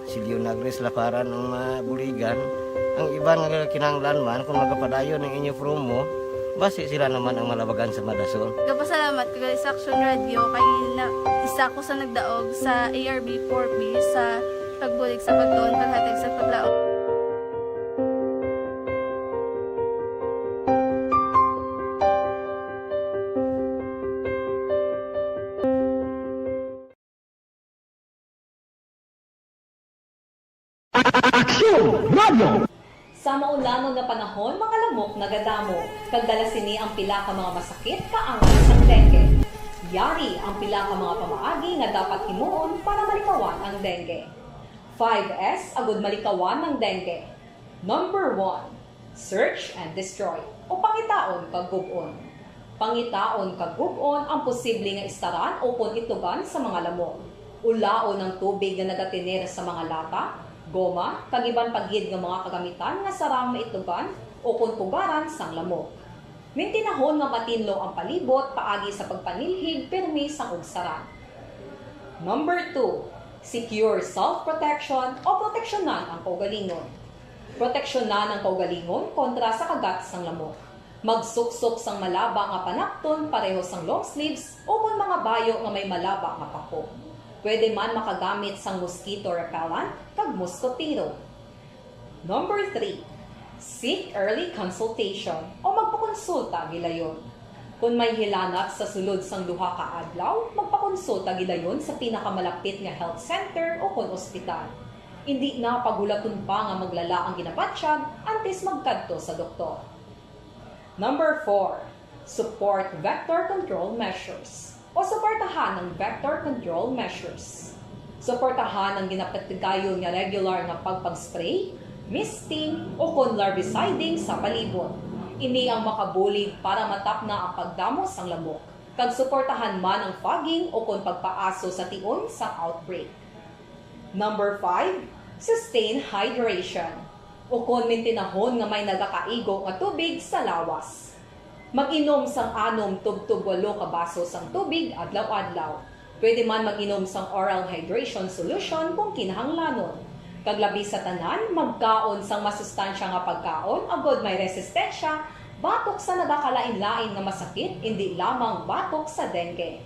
si Leona Grace Laparan ang mabuligan. Ang iban nga kinahanglan man, kung magapadayon ang inyo promo, basi sila naman ang malabagan sa madason. Gapasalamat ko gali sa Action Radio kay na, isa ko sa nagdaog sa A R B four B sa pagbulig sa pagtuon, paghatag sa paglaom. Aksyon Radio! Sa maulanon nga panahon, mga lamok nagadamo, kag dala sini ang pila ka mga masakit kaangay sang dengue. Yari ang pila ka mga pamaagi nga dapat himuon para malikawan ang dengue. Five S agud malikawan ang dengue. Number one, search and destroy, o pangitaon kag gub-on. Pangitaon kag gub-on ang posible nga istaran ukon itlogan sa mga lamok. Ulaon ang tubig nga nagatener sa mga lata, goma, kag iban pa gid nga mga kagamitan nga sarang maitlogan ukon pugaran sang lamok. Mintinahon nga matinlo ang palibot paagi sa pagpanilhig pirmi sang ugsaran. Number two, secure self-protection o proteksyonan ang kaugalingon. Proteksyonan ang kaugalingon kontra sa kagat sang lamok. Magsuksok sang malaba nga panapton pareho sang long sleeves ukon mga bayo nga may malaba nga pako. Pwede man makagamit sang mosquito repellent kag moskotero. Number three, seek early consultation o magpakonsulta gilayon. Kon may hilanat sa sulod sang duha ka adlaw, magpakonsulta gilayon sa pinakamalapit nga health center ukon ospital. Indi na paghulaton pa nga maglala ang ginabatyag antes magkadto sa doktor. Number four, support vector control measures o suportahan ang vector control measures. Suportahan ang ginapatigayon nga regular nga pagpag-spray, misting, ukon larviciding sa palibot. Ini ang makabulig para matapna ang pagdamo sang lamok, kag suportahan man ang fogging ukon pagpaaso sa tion sang outbreak. Number five, sustain hydration, ukon mintinahon nga may nagakaigo nga tubig sa lawas. Mag-inom sang anom tubtob walo ka baso sang tubig adlaw-adlaw. Pwede man mag-inom sang oral hydration solution kung kinahanglanon. Kag labi sa tanan, magkaon sang masustansya nga pagkaon agod may resistensya batok sa nagakalain-lain nga masakit, indi lamang batok sa dengue.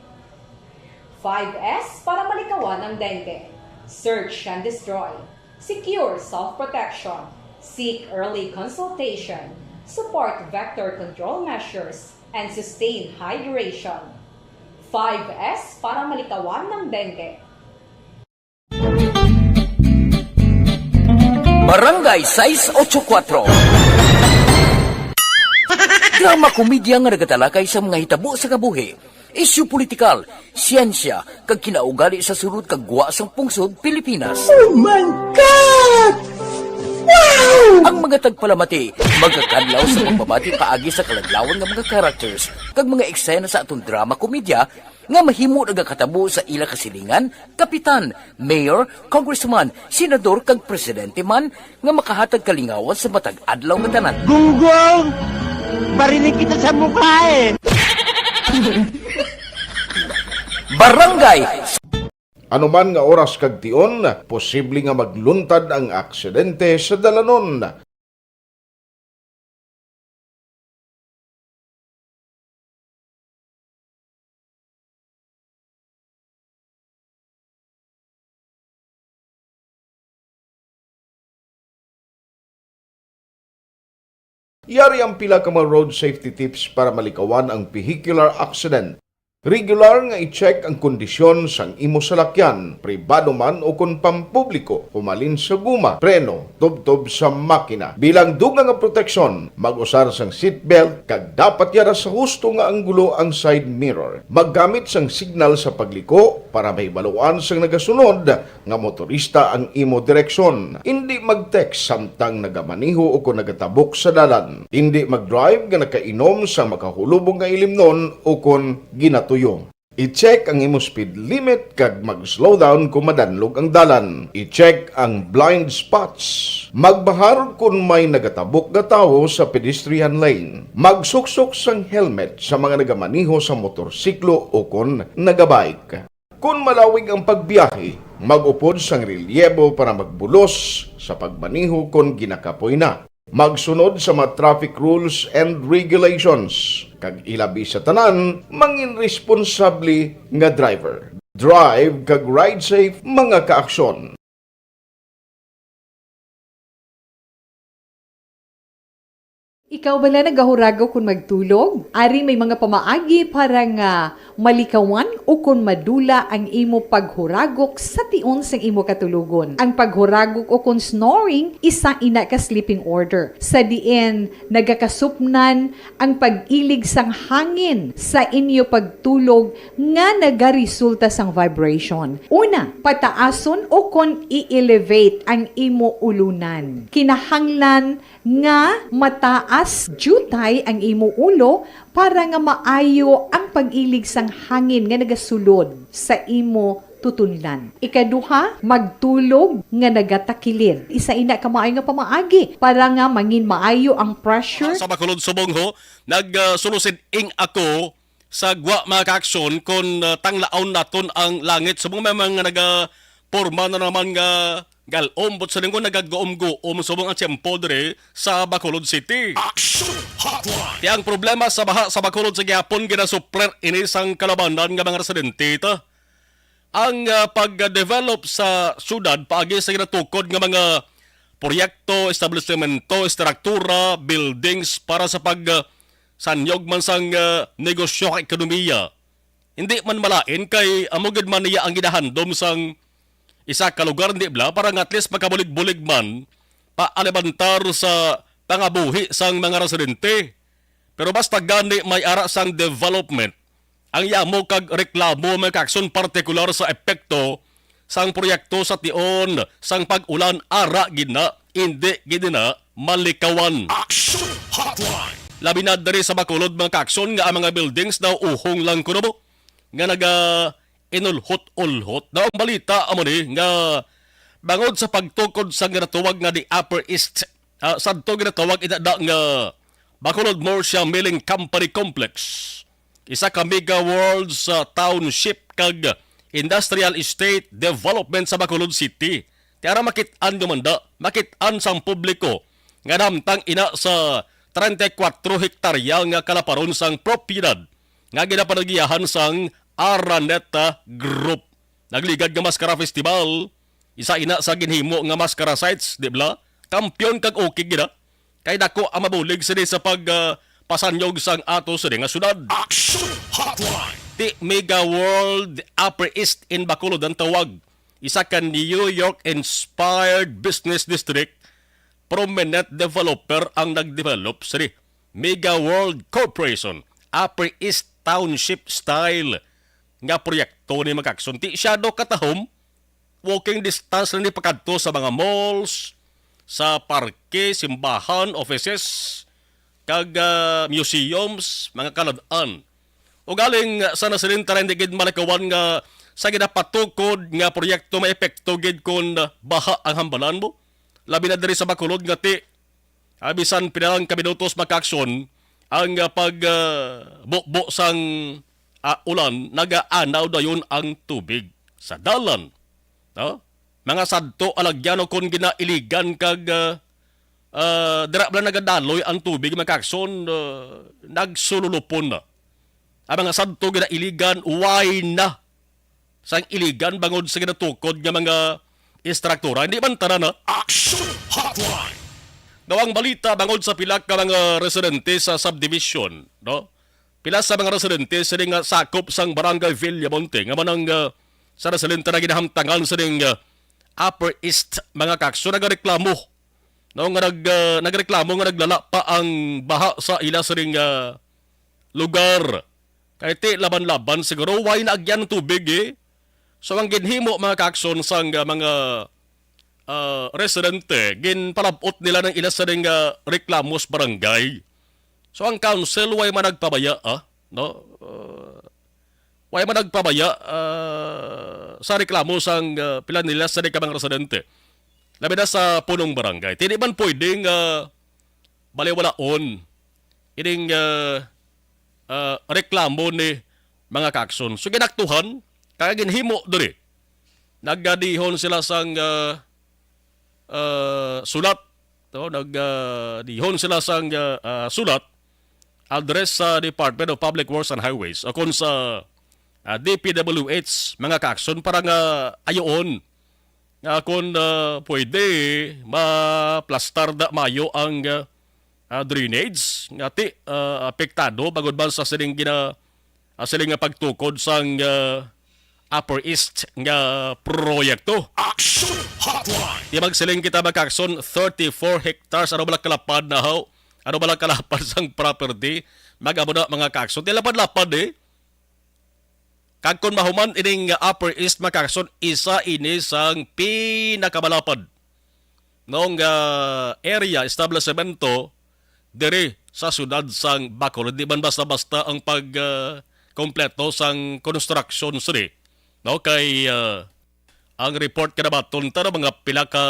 Five S para malikawan ang dengue. Search and destroy. Secure self-protection. Seek early consultation. Support vector control measures. And sustain hydration. Five S para malikawan ng dengue. Barangay sais ocho kuatro. Drama komedya nga nagatalakay sa mga hitabo sa kabuhi, isyu politikal, siyensya, kag kinaugali sa sulod kag gwa sang pungsod Pilipinas. Oh my God! Wow! Ang mga tagpalamati magakadlaw sa pagbabati paagi sa kaladlawan nga mga characters kag mga eksena sa aton drama komedya nga mahimo nagakatabo sa ila kasilingan, kapitan, mayor, congressman, senador, kag presidente man nga makahatag kalingawan sa matag adlaw nga tanan. Gunggong! Barinig kita sa mukha eh! Barangay. Ano man nga oras kag tion, posible nga magluntad ang aksidente sa dalanon. Yari ang pila ka mga road safety tips para malikawan ang vehicular accident. Regular nga i-check ang kondisyon sang imo salakyan, pribado man o kon pampubliko, humalin sa guma, preno, tubtob sa makina. Bilang dugang nga proteksyon, mag-usar sang seatbelt kag dapat yara sa husto nga anggulo ang side mirror. Maggamit sang signal sa pagliko para mahibaluan sang nagasunod nga motorista ang imo direksyon. Indi mag-text samtang nagamaneho o kon nagatabok sa dalan. Indi mag-drive nga nakainom sang makahulubong nga ilimnon o kon ginatuyo. I-check ang imo speed limit kag mag-slow down kung madanlog ang dalan. I-check ang blind spots. Magbahar kon may nagatabok nga tawo sa pedestrian lane. Magsuksok sang helmet sa mga nagamaneho sa motorsiklo o kon nagabike. Kon malawig ang pagbiyahe, mag-upod sang relyebo para magbulos sa pagmaneho kon ginakapoy na. Magsunod sa mga traffic rules and regulations, kag ilabi sa tanan, mangin responsable nga driver. Drive kag ride safe, mga kaaksyon. Ikaw bala nagahuragok kon magtulog? Ari may mga pamaagi para nga malikawan o kon madula ang imo paghuragok sa tion sang imo katulogon. Ang paghuragok o kon snoring, isa ina ka sleeping order, sa diin nagakasupnan ang pag-ilig sang hangin sa inyo pagtulog nga nagaresulta sang vibration. Una, pataason o kon i-elevate ang imo ulunan. Kinahanglan nga mataas diutay ang imo ulo para nga maayo ang pag-ilig sang hangin nga nagasulod sa imo tutunlan. Ikaduha, magtulog nga nagatakilid. Isa ina ka maayo nga pamaagi para nga mangin maayo ang pressure. Sa Bacolod subong ho, nag, ah, sulusid ing ako sa gwa, mga kaaksyon, kon, ah, tanglaon naton ang langit. Subong may mga nagaporma na naman nga gal-om, but sa linggo nagagguom-guom subong ang tiyempo diri sa Bacolod City. Action Hotline! Ti ang problema sa baha sa Bacolod sa gihapon ginasupler ini sang kalabanan nga mga residente ta. Ang, ah, pag-develop sa syudad paagi sa ginatukod nga mga proyekto, establisemento, estruktura, buildings para sa pag, ah, sanyog man sang, ah, negosyo kag ekonomiya, hindi man malain kay amo gid man niya ang ginahandom sang isa ka lugar, di bala, para nga at least makabulig-bulig man paalibantar sa pangabuhi sang mga residente. Pero basta gani may ara sang development, ang yamo kag reklamo may kakson partikular sa epekto sang proyekto sa tion sang pag-ulan, ara gid na, indi gid na malikawan. Action Hotline! Labi na diri sa Bacolod, mga kakson, nga ang mga buildings daw uhong lang kuno mo nga naga inulhot-ulhot. Daw ang balita amo ni nga bangod sa pagtukod sa ginatawag nga the Upper East, ah, sadto ginatawag ina da nga Bacolod Murcia Milling Company Complex, isa ka mega world sa township kag industrial estate development sa Bacolod City. Ti ara makit-an nga manda, makit-an sang publiko nga namtang ina sa treinta y cuatro hektarya nga kalaparon sang propiedad nga ginapanagiyahan sang Araneta Group. Nagligad nga Maskara Festival, isa ina sa ginhimo nga Maskara sites, di bala? Kampiyon kag okay gid, ah. Kay dako ang mabulig sini sa pag, ah, pasanyog sang ato sini nga syudad. Action Hotline! Ti Mega World Upper East in Bacolod ang tawag. Isa ka New York-inspired business district, prominent developer ang nagdevelop sini. Mega World Corporation, Upper East Township style nga proyekto ni, mga kakson. Ti siya do katahom, walking distance lang ni pakadto sa mga malls, sa parke, simbahan, offices, kag, ah, museums, mga kalad-an. Ugaling, ah, sa nasilin ta rin, di gid malikawan nga sa ginapatukod nga proyekto may epekto gid kon, ah, baha ang hambalan mo. Labi na diri sa Bacolod nga ti, ah, bisan pinalang ka minutos makaaksyon ang, ah, pag, ah, bukbo sang, ah, ulan, nagaanaw dayon ang tubig sa dalan. No? Mga sadto alagyan o kon ginailigan kag, ah, ah, dira bala nagadaloy ang tubig, makaaksyon, ah, nagsululupon na. Ang mga sadto ginailigan, way na sang iligan bangod sa ginatukod nga mga istruktura. Hindi man tanan, ha? Action Hotline! Daw ang balita bangod sa pila ka mga residente sa subdivision, no? Pila sa mga residente sini nga sakop sang Barangay Villamonte, nga manang, ah, sa residente na ginahamtangan sining, ah, Upper East, mga kakso, nagareklamo, no, nga nag-, ah, nagreklamo nga naglala pa ang baha sa ila sining, ah, lugar. Kay ti laban-laban siguro, way na agyan ang tubig, eh. So, ang ginhimo, mga kaakson, sang, ah, mga, ah, residente, ginpalab-ot nila ng ila sa ring, ah, reklamo sa barangay. So, ang council, way man nagpabaya, ah, no? Ah, Wala man nagpabaya, ah, sa reklamo sang, ah, pila nila sa di ka mga residente. Labi na sa punong barangay. Ti di man pwede nga baliwalaon ining, ah, ah, reklamo ni mga kaakson. So, ginaktuhan, kaya ginhimo diri. Nagdihon sila sang, ah, ah, sulat, no? Nag, ah, dihon sila sang, ah, ah, sulat address sa Department of Public Works and Highways o kung sa, ah, D P W H, mga kaakson, para nga ayoon nga kung, ah, pwede, maplastar da mayo ang, ah, ah, drainage nga ti, ah, apektado bangod man sa sining gina-, ah, siling nga pagtukod sang, ah, Upper East nga proyekto. Action Hotline! Di magsiling kita, mga kaakson, thirty-four hectares, ano bala kalapad na haw? Ano bala kalapad sang property? Mag-amo na, mga kaakson. Di lapad-lapad, eh. Kag kung mahuman ining Upper East, mga kaakson, isa ini sang pinakamalapad nong, ah, area, establishmento diri sa siyudad sang Bacolod. Di man basta-basta ang pag, ah, kompleto sang construction sini, no? Kay, ah, ang report kanabaton ta, no, mga pila ka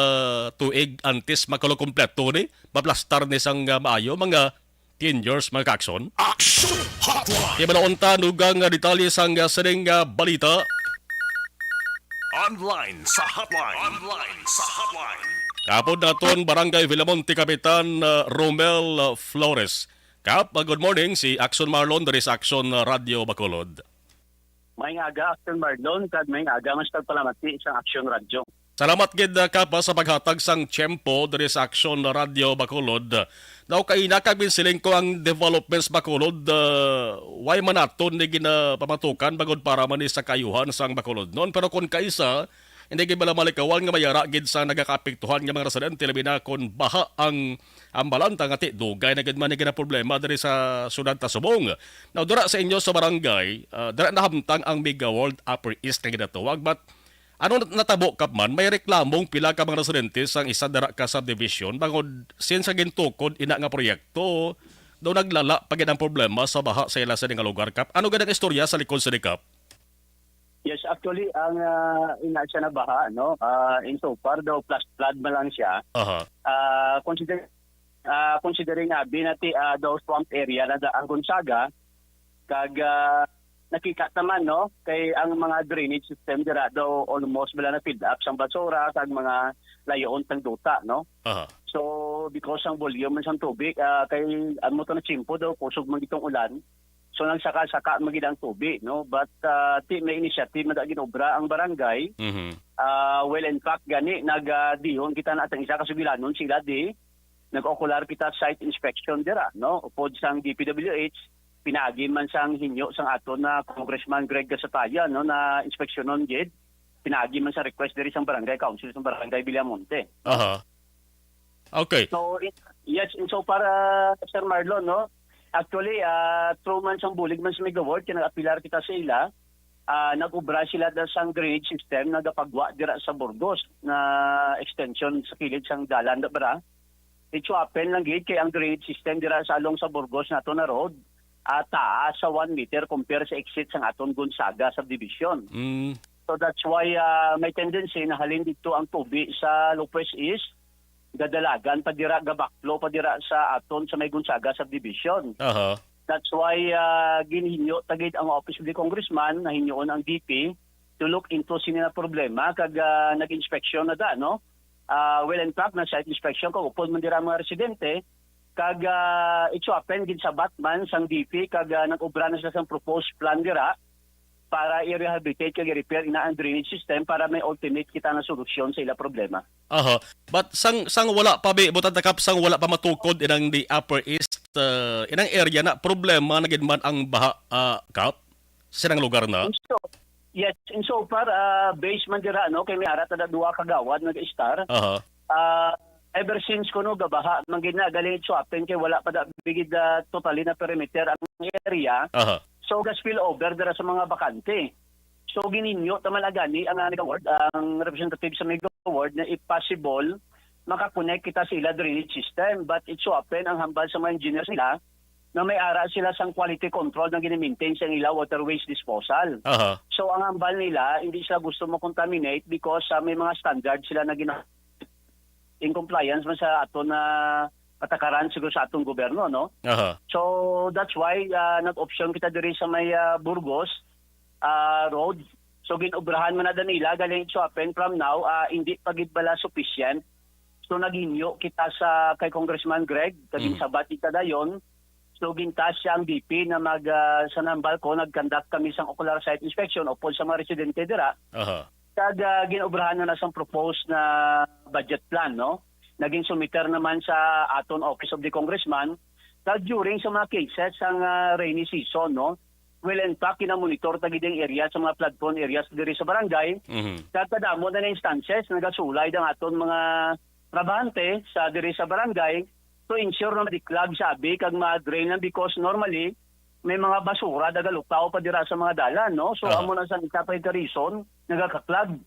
tuig antes makulo kompleto ni, maplastar ni sang, ah, maayo, mga ten years, mga kaakson. Action Hotline! Di ba naon ta nugang nga detalye sang, ah, sining, ah, balita? Online sa hotline. Online sa hotline. Kapod naton, Barangay Villamonte Kapitan, ah, Romel, ah, Flores. Kap, ah, good morning, si Action Marlon diri sa Action, ah, Radio Bacolod. Maayong aga, Action Marlon, kag maayong aga, mas pagpalamati sa Action Radio. Salamat gid, ah, Kap, ah, sa paghatag sang tiyempo diri sa Action Radio Bacolod. Daw kaina kag binsiling ko ang developments Bacolod, ah, way man naton ni ginapamatukan bangod para man ni sa kaayuhan sang Bacolod non. Pero kon kaisa, hindi gid bala malikawan nga may ara gid sa nagakaapektuhan nga mga residente, labi na kon baha ang ambalanta nga ti dugay na gid man ni ginaproblema diri sa siyudad ta subong. Now, dira sa inyo sa barangay, ah, dira nahamtang ang Mega World Upper East nga ginatawag, but ano nat-, natabo, Kap, man? May reklamong pila ka mga residente sang isa dira ka subdivision bangod since sa gintukod ina nga proyekto, daw naglala pa gid ang problema sa baha sa ila sini nga lugar, Kap. Ano gid ang istorya sa likod sini, Kap? Yes, actually, ang, ah, ina siya na baha, no? Ah, in so far, daw flash flood man lang siya. Aha. Ah, consider, ah, considering abi na ti, ah, daw swamp area na da ang Gonzaga, kag, ah, nakita naman, no? Kay ang mga drainage system dira daw almost wala na filled up sang basura kag mga layoon sang duta, no? Aha. So, because ang volume man sang tubig, ah, kay amo to na tiyempo daw, kusog man gitong ulan. So, nagsaka-saka man gid ang tubig, no? But, ah, ti may initiative na ginobra ang barangay. Mhm. Ah, well, in fact, gani, nag, ah, dihon kita na atang isa ka sugilanon sila di. Nag-ocular kita site inspection dira, no? Upod sang D P W H, pinaagi man sang hinyo sang aton na Congressman Greg Gasatayan, no, na inspeksyonon gid. Pinaagi man sa request diri sang Barangay Council sang Barangay Villamonte. Aha. Okay. So, i-, yes, in so far, ah, Sir Marlon, no? Actually, ah, through man sang bulig man sa Mega World, kay nag-apilar kita sa ila, ah, nag-obra sila da sang drainage system, nagapagwa dira sa Burgos na extension sa kilid sang dalan da, bra. It so happen lang gid kay ang drainage system dira sa along sa Burgos nato na road, ah, taas sa one meter compare sa exit sang aton Gonzaga subdivision. Mm. So that's why, ah, may tendency na halin dito ang tubig sa Lopez East, gadalagan pa dira, gabaklo pa dira sa aton sa may Gonzaga subdivision. Aha. That's why, ah, ginhinyo ta gid ang Office of the Congressman, nahinyoon ang D P to look into sini na problema, kag, ah, nag-inspeksyon na da, no? Ah, well, in fact, na site inspection kag upod man dira ang mga residente, kag, ah, it so happen, ginsabat man sang D P, kag, ah, nag-obra na sila sang proposed plan dira para i-rehabilitate kag i-repair ina ang drainage system para may ultimate kita nga solusyon sa ila problema. Aha. But sang, sang wala pa, bi-, butan ta, Kap, sang wala pa matukod inang the Upper East, ah, inang area na problema na gid man ang baha, ah, Kap, sa sinang lugar na? In so, yes, in so far, ah, based man dira, no, kay may ara ta da duha ka gawad nag-istar. Aha. Ah, ever since kuno gabaha man gid na, galing it so happen kay wala pa da bigid, ah, totally na perimeter ang area. Aha. So, ga-spill over dira sa mga bakante. So, gininyo ta man gani ang, ah, Mega World, ang representative sa Mega World na if possible, makakonect kita sa ila drainage system. But it so happen, ang hambal sa mga engineers nila, na may ara sila sang quality control nga gina-maintain sang ila water waste disposal. Aha. So, ang hambal nila, hindi sila gusto mo-contaminate because, ah, may mga standard sila na gina-, in compliance man sa aton na patakaran siguro sa atong gobyerno, no? Aha. So, that's why, ah, nag-option kita diri sa may, ah, Burgos, ah, Road. So, gin-obrahan man na da nila, galing it so happen from now, ah, hindi pa gid bala sufficient. So, naghinyo kita sa kay Congressman Greg, kag Mm. ginsabat kita dayon. So, gintask siya ang D P na mag, ah, sa nambal ko, nag-conduct kami sang ocular site inspection upod sa mga residente dira. Aha. Kag, ah, gin-obrahan na na sang proposed na budget plan, no? Naging sumiter naman sa aton Office of the Congressman. Kag during sa mga cases sang, ah, rainy season, no? Well, in fact, kinamonitor ta gid ang area sa mga flood prone areas diri sa barangay. Mhm. Kag kadamo na nga instances, nagasulay ang aton mga trabahante sa diri sa barangay to ensure na madiklag sa abi kag ma-drain lang because normally may mga basura nagalutaw pa dira sa mga dalan, no? So, Aha. amo na sa isa pa ka reason, nagakaklag.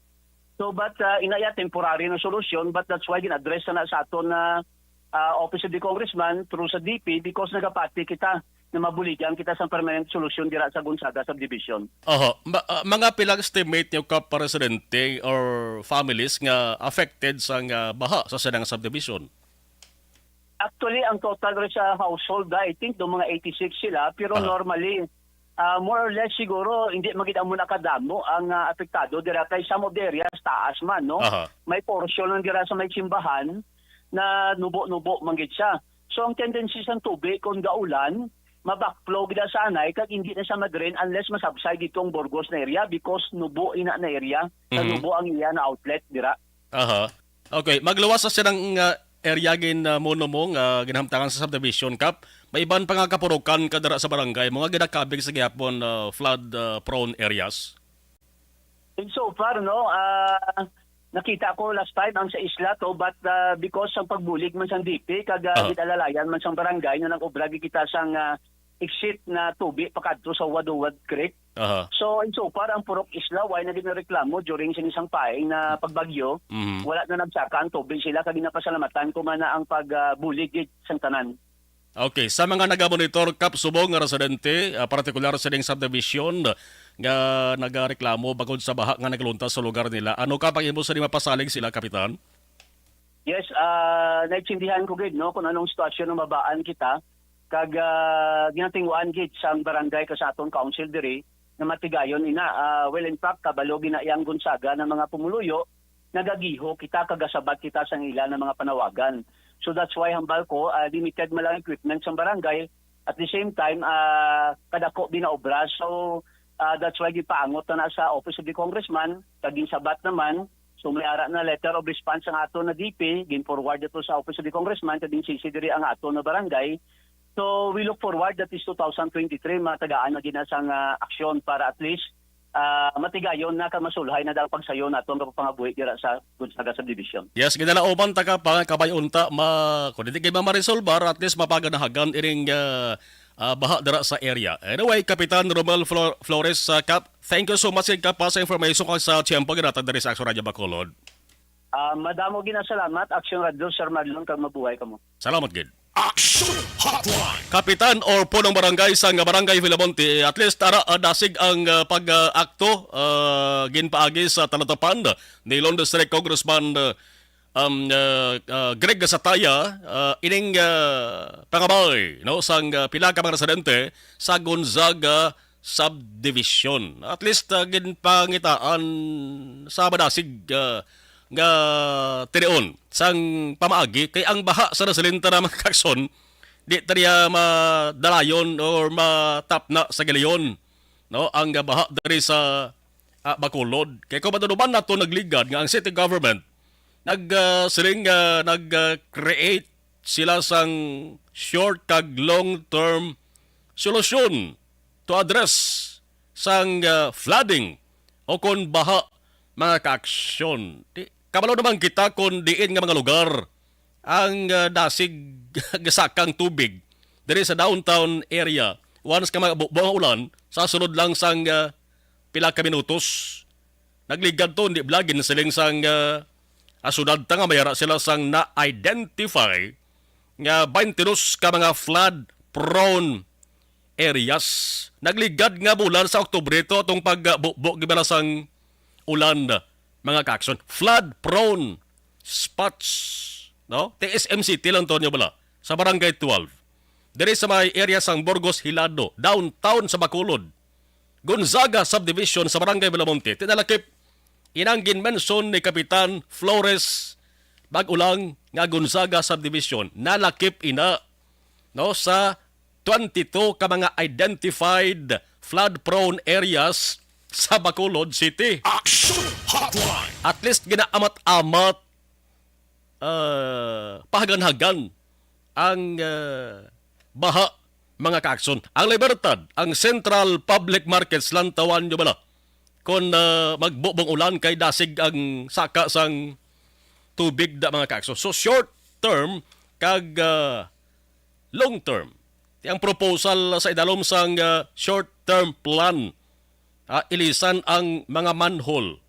So, but, uh, inaya temporary na solusyon, but that's why gin-address na sa aton na, uh, Office of the Congressman through sa D P because nagapati kita na mabuligan kita sa permanent solusyon dira sa Gonzaga Subdivision. Oho. Ma-, ah, mga pila estimate niyo ka pa residente or families nga affected sa nga baha sa sinang subdivision? Actually, ang total rin sa household, I think, do mga eighty-six sila, pero Aha. normally, ah, more or less siguro, hindi magid amo na kadamo ang, ah, apektado dira kay some of the areas taas man, no? Aha. May portion lang dira sa may simbahan na nubo-nubo man gid siya. So, ang tendency sang tubig kung gaulan, ma-backflow gid sa anay kag hindi na siya ma-drain unless masubside dito ang Burgos na area because nubo ina na area, sa Mhm. nubo ang iya na outlet dira. Aha. Okay, magluwas sa silang, ah, area gin, ah, muno mo nga ginhamtangan sa subdivision, Kap. May iban pa nga kapurukan ka dira sa barangay mo nga ginakabig sa gihapon, ah, flood, ah, prone areas? In so far, no, ah, nakita ko last time ang sa isla to, but, ah, because sang pagbulig man sang D P, kag, ah, Ah. gid-alalayan man sang barangay nga nag-obra gid kita sang, ah, exit na tubi pakadto sa Waduwad Creek. Aha. So, in so far, ang Purok Isla, wala na ginareklamo during sa isang paing na pagbagyo. Mhm. Wala na nagsaka ang tubig sila, kag ginapasalamatan ko man na ang pag, ah, bulig gid sang tanan. Okay, sa mga nagamonitor, Kap, subong nga residente, ah, partikular sa ining subdivision nga nagareklamo bangod sa baha nga nagluntas sa lugar nila, ano ka pag imo sa mapasalig sila, Kapitan? Yes, ah, naintindihan ko gid, no, kung anong sitwasyon na mabaan kita, kag, ah, ginatinguan gid sang barangay ka sa aton council diri na matigayon ina. Ah, well, in fact, kabalo gid na iyang Gonzaga ng mga pumuluyo, nagagiho kita, kagasabat kita sang ila na mga panawagan. So that's why hambal ko, ah, limited man lang equipment sang barangay. At the same time, ah, kadako binaobra. So, ah, that's why gipaangot na, na sa Office of the Congressman, kag ginsabat naman. So may ara na letter of response ang ato na D P, gin-forward ito sa Office of the Congressman, kag gin-C C diri ang ato na barangay. So we look forward that is two thousand twenty-three, matagaan na gid na sang, ah, aksyon para at least, ah, matigayon na kag masulhay na daw pagsayo nato nga pangabuhi dira sa Gonzaga Subdivision. Yes, ginalauman ta ka pa, kabay unta, ma-, kung hindi kay ma-resolbar, at least mapaganahagan iring, ah, ah, baha dira sa area. Anyway, Kapitan Romel Flor-, Flores, ah, Kap, thank you so much, Kap, pa sa information kag sa tiyempo ginatag diri sa Action Radio Bacolod. Ah, madamo ginasalamat, Action Radio, Sir Marlon, kag mabuhay kamo. Salamat gid. Action Hotline. Kapitan or punong barangay sang Barangay Villamonte, at least ara, ah, dasig ang, ah, pag-akto, ah, ginpaagi sa talatapan ni Lone District Congressman, ah, um, ah, ah, Greg Gasataya, ah, ining, ah, pangabay, no, sang, ah, pila ka mga residente sa Gonzaga Subdivision. At least, ah, ginpangitaan sa madasig, ah, nga tinion sang pamaagi kay ang baha sa nasilinta na mga kakson, di ta niya madalayon or matapna sa giliyon, no, ang baha diri sa, ah, Bacolod. Kay kung matunuban nato, nagligad nga ang city government nag, ah, siling, ah, nag, ah, create sila sang short kag long term solusyon to address sang, ah, flooding o kon baha, mga kaaksyon. Di, kabalo naman kita kon diin nga mga lugar ang, ah, dasig gasakang tubig diri sa downtown area. Once ka mag-, bu-, buang ulan, sa sulod lang sang, ah, pila ka minutos, nagligad to, hindi bala ginsiling sang, ah, ah, syudad ta nga may ara sila sang na-identify nga twenty-two ka mga flood prone areas. Nagligad nga bulan sa Oktubre to atong pagbukbok gibala sang ulan, mga kaakson. Flood prone spots, no? T S M City lang to niyo bala, sa Barangay twelve. Diri sa may area sang Burgos Hilado, downtown sa Bacolod. Gonzaga Subdivision sa Barangay Belamonte, tinalakip inang ginmention ni Kapitan Flores Bag-ulang nga Gonzaga Subdivision, nalakip ina, no, sa twenty-two ka mga identified flood-prone areas sa Bacolod City. Action Hotline! At least ginaamat-amat, ah, pahaganhagan ang, ah, baha, mga kaakson. Ang Libertad, ang Central Public Markets, lantawan nyo bala kung, ah, magbubong ulan kay dasig ang saka sang tubig da, mga kaakson. So, short term kag, ah, long term. Ti ang proposal sa idalom sang, ah, short term plan, ah, ilisan ang mga manhole,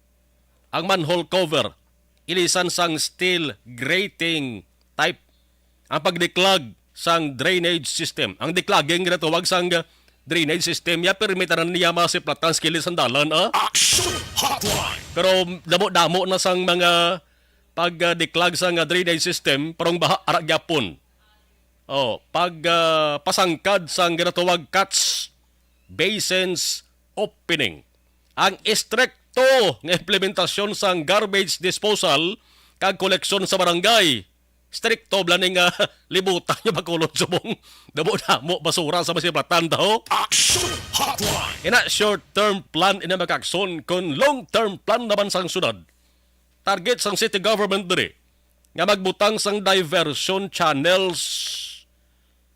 ang manhole cover, ilisan sang steel grating type. Ang pagdiklag sang drainage system, ang diklaging ginatawag sang, ah, drainage system, ya permitanan niya masiplatan sa kilid sang dalan, ah. Action Hotline! Pero damo-damo na sang mga pagdiklag sang, ah, drainage system, parang baha ara gyapon. Oh, pag, ah, pasangkad sang ginatawag catch basins opening. Ang estrikto nga implementasyon sang garbage disposal kag koleksyon sa barangay. Strikto bala ni nga libutan nga Bacolod subong damo-damo basura sa masiplatan daw. Action Hotline! Ina, short term plan ina, mga kaakson, kon long term plan naman sang syudad. Target sang city government diri nga magbutang sang diversion channels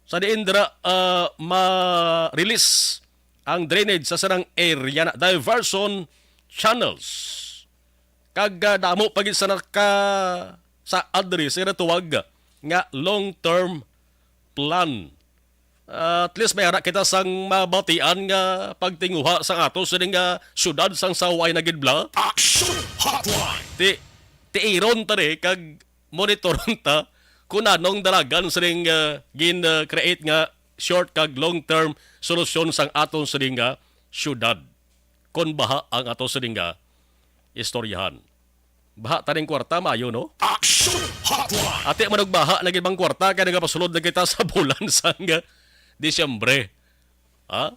sa diin dira, ah, ma-release ang drainage sa sarang area na diversion channels. Kag, ah, damo pa gid sa naka sa address nga tuwag nga long-term plan. At least may ara kita sang mabatian nga pagtinguha sang ato sining nga syudad sang saway na gid bala. Action Hotline! Ti, tiiron ta ni kag monitoron ta kung anong dalagan sining, ah, gin, ah, create nga short kag long-term solusyon sang aton sining nga syudad. Kon baha ang ato sining nga istoryahan. Baha taning kwarta, maayo, no? Action Hotline! Ati man og baha na gid bang kwarta kay nagapasulod na kita sa bulan sang, ah, Disyembre. Ha?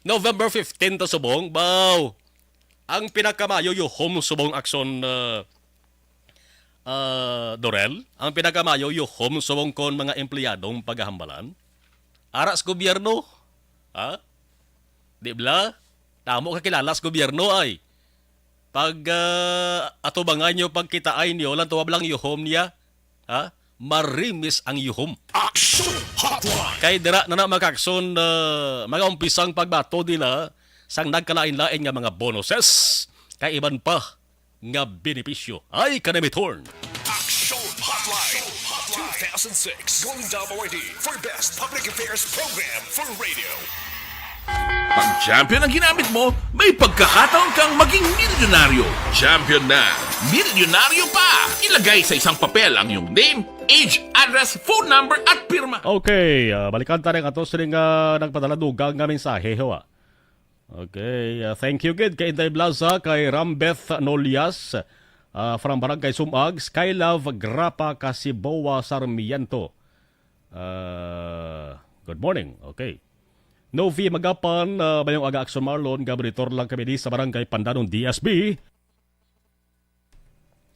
November fifteen ta subong, baw. Ang pinakamaayo yuhom subong akson, ah, ah, Dorel, ang pinakamaayo yuhom subong kon mga empleyadong pagahambalan. Ara sa gobyerno, ha? Di bala? Damo ka kilala sa gobyerno ay. Pag, ah, atubangan nyo, pagkitaay nyo, lang tuwab lang yuhom niya. Ha? Marimis ang yuhom. Action Hotline! Kay dira na na, mga kaakson, ah, mag-umpisang pagbato nila sang nagkalain-lain nga mga bonuses, kay iban pa nga benepisyo. Ay, kanamitorn! Action Hotline two thousand six Golden Dove Awardee for Best Public Affairs Program for Radio. Pag champion ang ginamit mo, may pagkakataon kang maging milyonaryo. Champion na, milyonaryo pa! Ilagay sa isang papel ang iyong name, age, address, phone number, at pirma. Okay, ah, balikan ta rin ato sining, ah, nagpadala dugang nga mensahe, ho, ah. Okay, ah, thank you gid kay Inday Blaza, kay Rambeth Nolias, ah, from Barangay Sumag, Skylove Grapa, Kasiboa, Sarmiento. Ah, good morning. Okay. Novi Magapan, ah, mayong aga, Akson Marlon, nga monitor lang kami di sa Barangay Pandanon, D S B.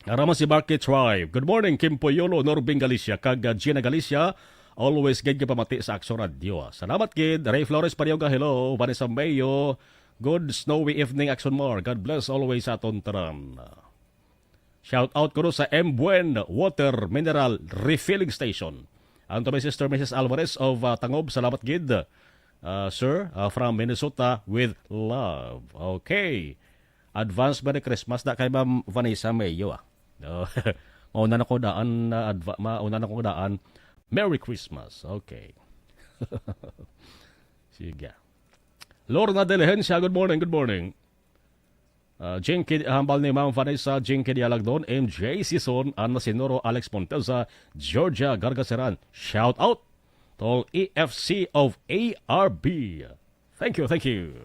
Araman si Barkit Tribe. Good morning, Kim Poyolo, Norbing Galicia, kag, ah, Gina Galicia. Always gid nga pamati sa Akson Radio. Salamat gid. Ray Flores Parioga, hello. Vanessa Mayo, good snowy evening, Akson Mar. God bless always sa aton tanan. Shout out ko sa M Buen Water Mineral Refilling Station. Ang to my sister, Missus Alvarez of, uh, Tangob. Salamat gid, uh, sir, uh, from Minnesota with love. Okay. Advance Merry Christmas na kay Ma'am Vanessa Mayo, ah. Oh, mauna na ko daan, uh, adva-, mauna na ko daan. Merry Christmas. Okay. Sige. Lorna Delegencia, good morning, good morning. Ah, Jinky, hambal ni Ma'am Vanessa, Jinky Dialagdon, M J Sison, Ana Sinoro, Alex Monteza, Georgia Gargaseran. Shout out! Tol E F C of A R B. Thank you, thank you.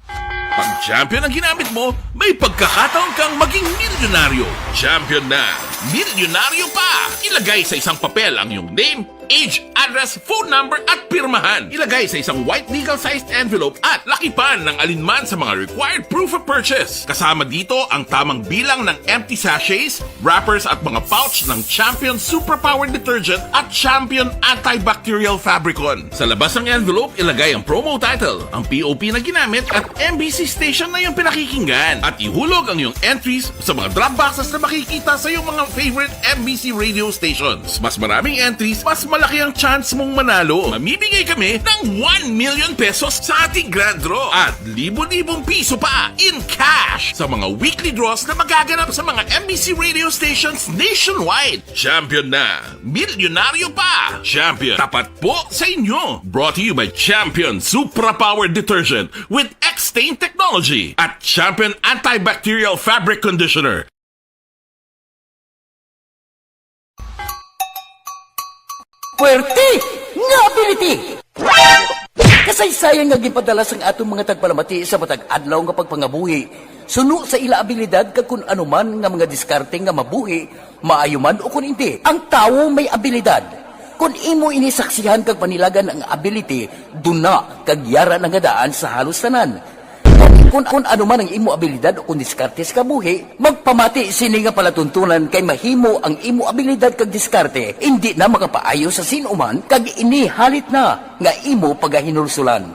Pag champion ang ginamit mo, may pagkakataon kang maging milyonaryo. Champion na, milyonaryo pa! Ilagay sa isang papel ang iyong name, age, address, phone number, at pirmahan. Ilagay sa isang white legal-sized envelope at lakipan ng alinman sa mga required proof of purchase. Kasama dito ang tamang bilang ng empty sachets, wrappers, at mga pouch ng Champion Superpower Detergent at Champion Antibacterial Fabricon. Sa labas ng envelope, ilagay ang promo title, ang P O P na ginamit, at M B C station na iyong pinakikinggan. At ihulog ang iyong entries sa mga drop boxes na makikita sa iyong mga favorite M B C radio stations. Mas maraming entries, mas malaki ang chance mong manalo. Mamimigay kami ng one million pesos sa ating grand draw at libo-libong piso pa in cash sa mga weekly draws na magaganap sa mga M B C radio stations nationwide. Champion na! Milyonaryo pa! Champion, tapat po sa inyo! Brought to you by Champion Supra Power Detergent with X-Stain Technology at Champion Antibacterial Fabric Conditioner. Puwerte nga ability! Kasaysayan nga ginpadala sang aton mga tagpalamati sa matag adlaw nga pagpangabuhi, suno sa ila abilidad kag kun ano man nga mga diskarte nga mabuhi, maayo man o kun indi. Ang tawo may abilidad. Kun imo ini saksihan kag panilagan ang ability, duna kag yara na nga daan sa halos tanan. Kun, kun ano man ang imo abilidad o kun diskarte sa kabuhi, magpamati sini nga palatuntunan kay mahimo ang imo abilidad kag diskarte indi na makapaayo sa sin-o man kag ini halit na nga imo pagahinulsulan.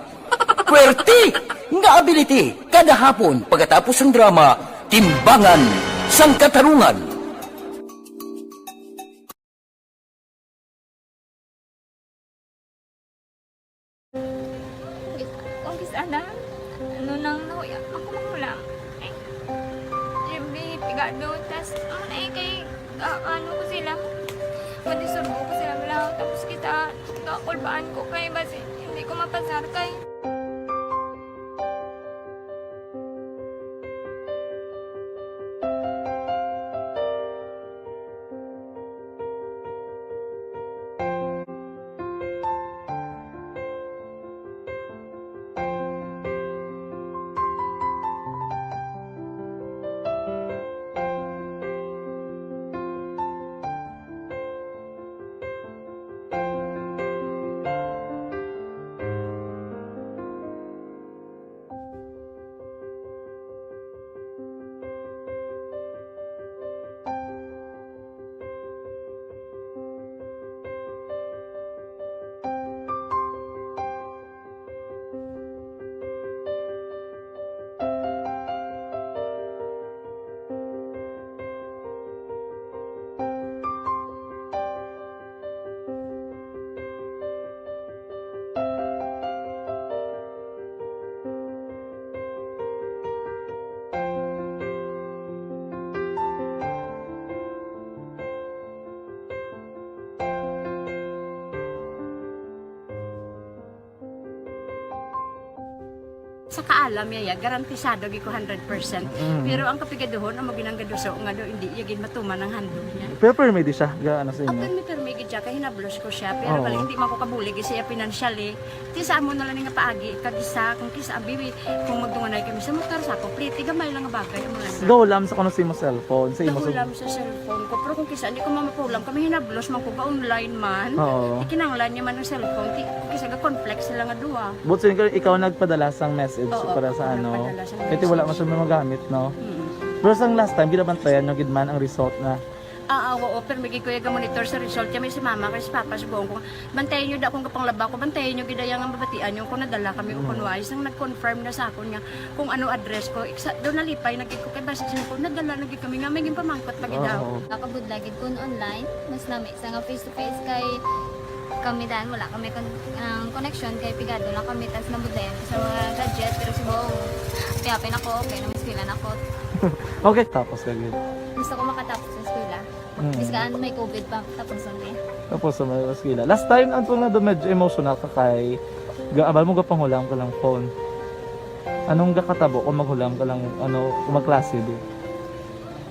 Puwerte nga ability kada hapon pagkatapos sang drama, Timbangan sang Katarungan. Kung kis-, ana, ano nang nahuya, ako mahulam. Ay, Jimmy, pigado, tas, ano na eh, kay, ah, ano ko sila, madisturbo ko sila, wala, tapos kita, kakulbaan ko, kay basi, hindi ko mapasar, kay, Sa kaalam niya, ya, garantisado gid ko hundred percent. Mm. Pero ang kapigaduhon, amo gid ang gaduso nga daw hindi iya gid matuman ang handog niya. Pero permi di siya, ga-, ano sa inyo? Ah, permi, permi gid siya, kay hinablos ko siya. Pero Oo. bali, hindi man ko kabulig siya financially. Ti sa amo na lang nga paagi, kag isa, kung kisa, abi, kung magdunganay kami sa motor, sa ako, pliti, gamay lang nga bagay, amo lang na. Gahulam sa kuno sa imo cellphone, sa imo sa Gahulam sa cellphone ko, pero kung kisa, hindi ko mamapulam, kami hinablos man ko, ga-online man. Oo. Ikinanglan niya man ang cellphone, ti, kung kisa, ga-conflict sila nga duha. But so, ikaw, ikaw nagpadala sang message Oo, para sa ako ano? nagpadala sang Kaya ti wala message. man siya magamit, no? Mm. Pero sang last time, ginabantayan nyo gid man ang result na Ah, ah, oo, pero may gid ko yung monitor sa result. Kaya may si mama, kay si papa, sugoon ko, "Bantayan nyo da kung kapanglaba ko, bantayan nyo gid ang mabatian nyo kung nadala kami o Mm. kung wala." Isang nag-confirm na sa akon nga kung ano address ko. Iksa, doon nalipay na gid ko kay basta siya ko, nadala na gid kami nga may ginpamangkot pa gid daw. Oo. Nakabudla gid kun online, mas lami sa nga face to face kay kami dan wala kami kon-, ang connection kay pigado lang kami tas nabudlayan ko sa mga gadget pero subong piyapin ako, okay naman eskwela na ko. Okay, tapos ka gid. Gusto ko makatapos sa eskwela. Mm. Biskaan may covid pa, tapos na eh. Tapos sa may eskwela. Last time, ang tunga doon, medyo emotional ka kay ga-, abal mo, gapanghulam ka lang phone. Anong gakatabo kung maghulam ka lang, ano, kung magklase di?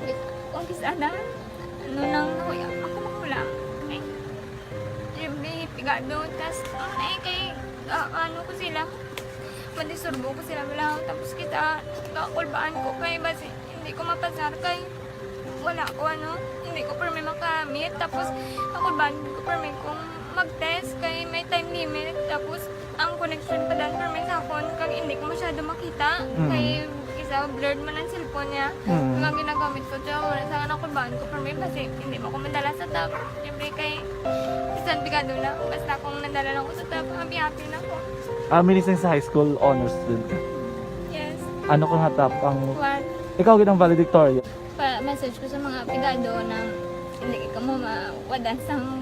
Wait, kung kis-, ana? Ano nang nahuya? Ako maghulam. Ay. Gado, tas, ay, kay, ah, ano ko sila, madisturbo ko sila, wala. Tapos kita, kakulbaan ko kay basi hindi ko mapasar kay wala ko, ano, hindi ko permi makamit. Tapos, kakulbaan ko permi kung mag-test kay may time limit. Tapos, ang connection pa dan permi sa akon, kag hindi ko masyado makita. Mm. Kay, isa, blurred man ang cellphone niya. Mm. Kaya ginagamit ko siya, wala sa akin, nakulbaan ko permi, basi hindi mo ko madala sa top. Siyempre, kay, bisan pigado lang, basta kung nadala lang ko sa top, happy-happy na ko. Ah, minising sa high school, honors student ka? Yes. Ano ka nga top ang One. Ikaw gid ang valedictorian? Pa-message ko sa mga pigado na hindi kamo mawadan sang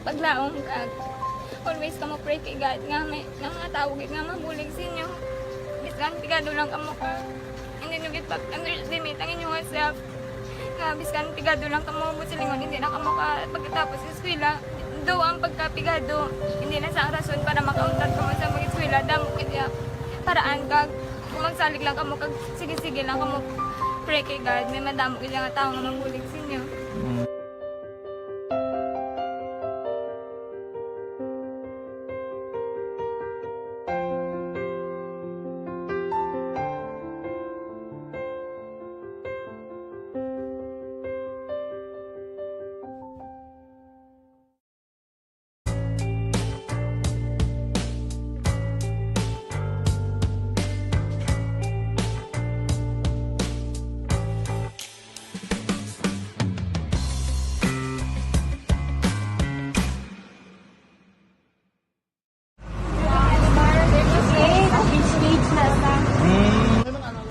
paglaom, kag always kamo pray kay God nga may, nga mga tawo gid nga mabulig sa inyo. Bisan pigado lang kamo ka, hindi nyo gid pag-underestimate ang inyong self. Nga bisan pigado lang kamo, buot silingon, hindi na kamo ka pagkatapos sa eskwela. Though ang pagkapigado, hindi na sa rason para makauntat kamo sa mag-eskwela. Damo gid ya paraan, kag kung magsalig lang kamo, kag sige-sige lang kamo, pray kay God, may madamo gid nga tawo nga mabulig sa inyo. Mm.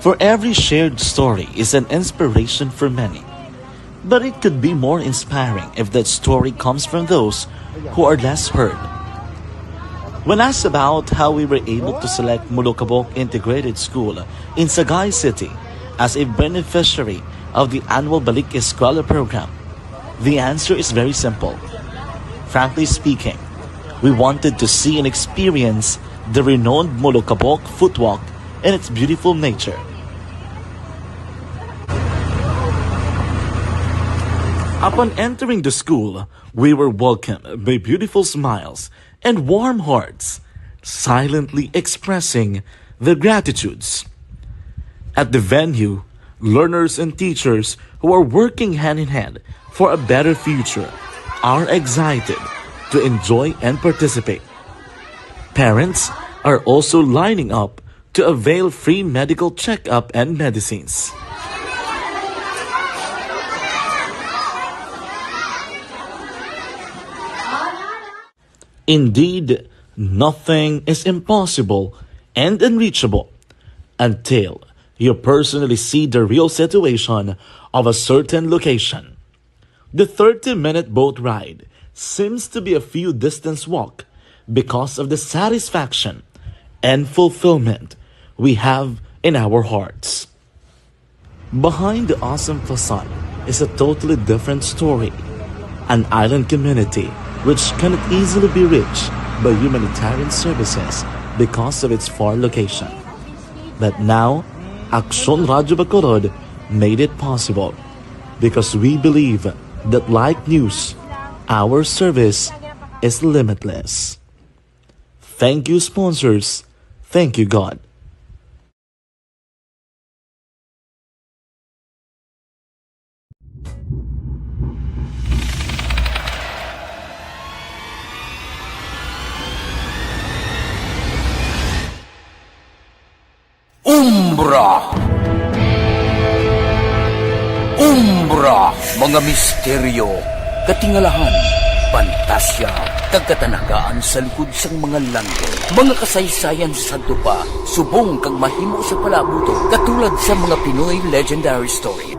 For every shared story is an inspiration for many. But it could be more inspiring if that story comes from those who are less heard. When asked about how we were able to select Molokabok Integrated School in Sagay City as a beneficiary of the annual Balik Eskwela program, the answer is very simple. Frankly speaking, we wanted to see and experience the renowned Molokabok Footwalk and its beautiful nature. Upon entering the school, we were welcomed by beautiful smiles and warm hearts, silently expressing their gratitudes. At the venue, learners and teachers who are working hand in hand for a better future are excited to enjoy and participate. Parents are also lining up to avail free medical checkup and medicines. Indeed, nothing is impossible and unreachable until you personally see the real situation of a certain location. The thirty-minute boat ride seems to be a few distance walk because of the satisfaction and fulfillment we have in our hearts. Behind the awesome facade is a totally different story, an island community which cannot easily be reached by humanitarian services because of its far location. But now, Aksyon Radyo Bacolod made it possible because we believe that, like news, our service is limitless. Thank you, sponsors. Thank you, God. Umbra. Umbra, mga misteryo, katingalahan, pantasya, kag katanagaan sa likod sang mga langit. Mga kasaysayan sa sadto pa, subong kag mahimo sa palabuton, katulad sa mga Pinoy legendary story.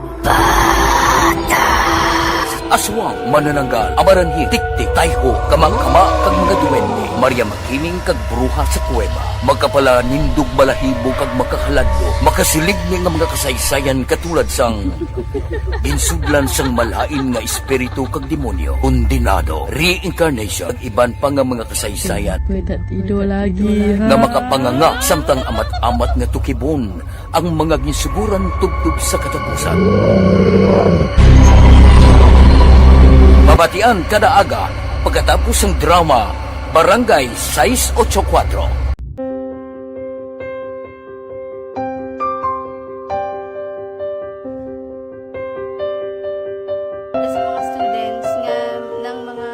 Aswang, manananggal, amaranhi, tiktik, tayho, kamangkama, kag mga duwende, Maria Makiling kag bruha sa kuweba, makapalanindog balahibo kag makahaladlo, makasiligni nga mga kasaysayan katulad sang ginsudlan sang malain nga espiritu kag demonyo, kondenado, reincarnation, kag iban pa nga mga kasaysayan May tatido lagi, ha? nga makapanganga samtang amat-amat nga tukibon ang mga ginsuguran tubtob sa katapusan. Mabatian kada aga pagkatapos sang drama, Barangay sais ocho kuatro. Sa mga students nga nang mga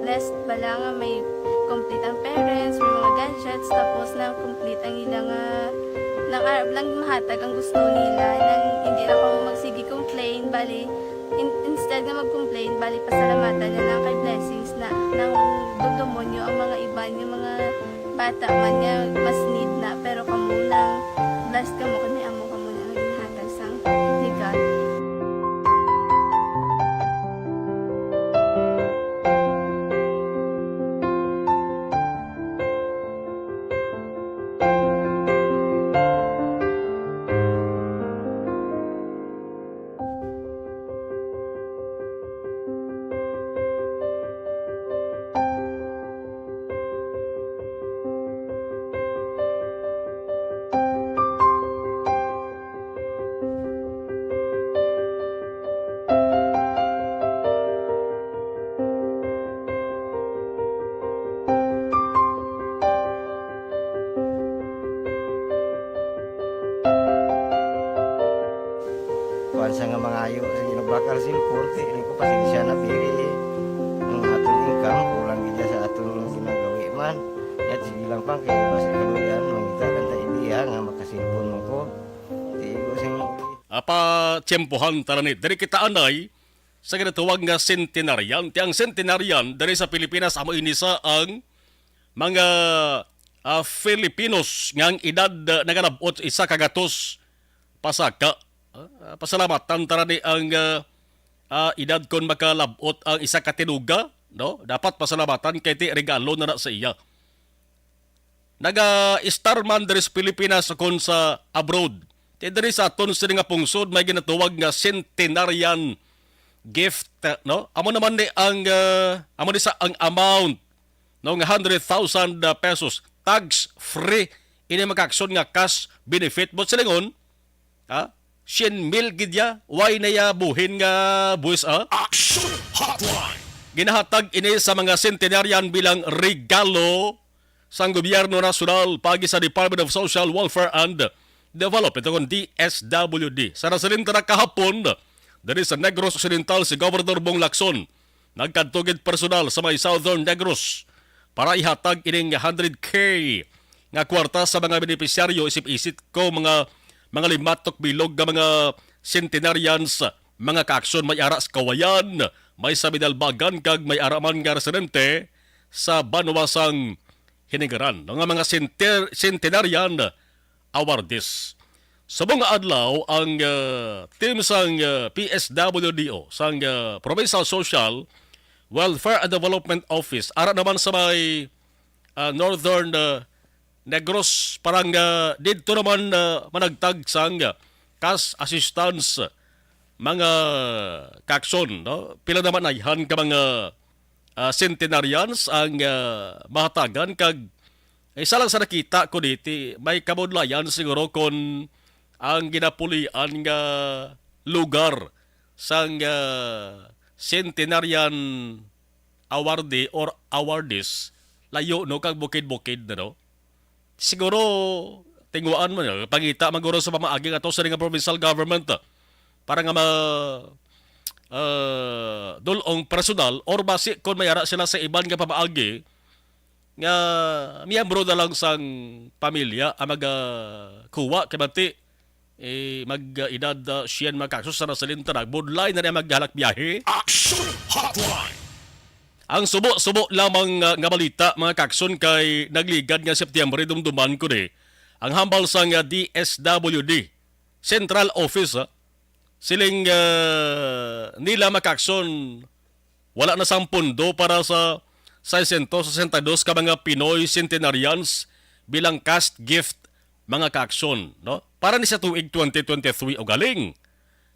blessed bala nga may complete ang parents, may mga gadgets, tapos na complete ang ila nga nang arab lang mahatag ang gusto nila, nang hindi na kamo magsige complain, bali in, instead nga mag-complain, bali pasalamatan na lang kay blessings na nang dumdumo nyo ang mga iban nga mga bata man nga mas need na, pero kamo lang blessed kamo kay may amo kamo na ang ginhatag sang regalo. Kuan sa nga mangayo sa ginubakal sin korte, ini ko pasensya na, pero ang aton income kulang gid sa aton ginagawi man. Yat sige lang pang kay basi kaluyan mangita kan ta idea nga makasilpon man ko. Di ko sing Apa tiyempohan tara ni. Diri kita anay sa ginatawag nga centenarian. Ti ang centenarian diri sa Pilipinas amo ini sa ang mga ah, Filipinos nga ang edad ah, nagalabot isa ka gatos pasaka. Ah, pasalamatan tara ni ang ah, ah, edad kon makalabot ang isa ka tinuga, no? Dapat pasalamatan kay ti regalo na na sa iya. Naga-star man diri sa Pilipinas ukon sa abroad. Ti diri sa aton sini nga pungsod may ginatawag nga centenarian gift, no? Amo naman ni ang ah, amo ni sa ang amount, no, nga hundred thousand pesos, tax free ini, mga kaakson, nga cash benefit. But silingon, ha? Sien mil gid ya, why na ya buhin nga buwis, ah? Action Hotline. Ginahatag ini sa mga centenarian bilang regalo sang gobyerno nasyonal paagi sa Department of Social Welfare and Development, o kon D S W D. Sa nasiling ta na kahapon, diri sa Negros Occidental, si Governor Bong Lacson nagkadto gid personal sa may Southern Negros para ihatag ining hundred K nga kwarta sa mga benepisyaryo, isip-isip ko mga, mga limatok bilog nga mga centenarians, mga kaakson, may ara sa Kawayan, may sa Binalbagan, kag may ara man nga residente sa banwa sang Hinigaran, no, nga mga center-, centenarian awardees. Subong nga adlaw, ang ah, team sang ah, P S W D O, sang ah, Provincial Social Welfare and Development Office, ara naman sa may ah, Northern ah, Negros, parang ah, didto naman ah, managtag sang ah, cash assistance, mga kaakson, no? Pila naman ayhan ka mga ah, centenarians ang ah, mahatagan, kag isa lang sa nakita ko diti, may kabudlayan siguro kon ang ginapulian nga lugar sang ah, centenarian awardee or awardees layo, no, kag bukid-bukid na, no? Siguro tinguhaan man, pangita man guro sa pamaagi nga to sa nga provincial government, ah, para nga ma ah, dul-ong personal or basi kon may ara sila sa iban nga pamaagi nga miyembro na lang sang pamilya ang magakuha kay bati eh, mag-edad uh, siyan, mga kaakson, sa nasalinta na budlay na niya maghalak biyahe. Action Hotline. Ang subo-subo lamang uh, nga balita, mga kaakson, kay nagligad nga Setyembre, dumduman ko ni ang hambal sang uh, D S W D Central Office, ah, siling uh, nila, mga kaakson, wala na sang pondo para sa sesenta, sesenta y dos ka mga Pinoy centenarians bilang cash gift, mga kaakson, no? Para ni sa tuig twenty twenty-three ugaling.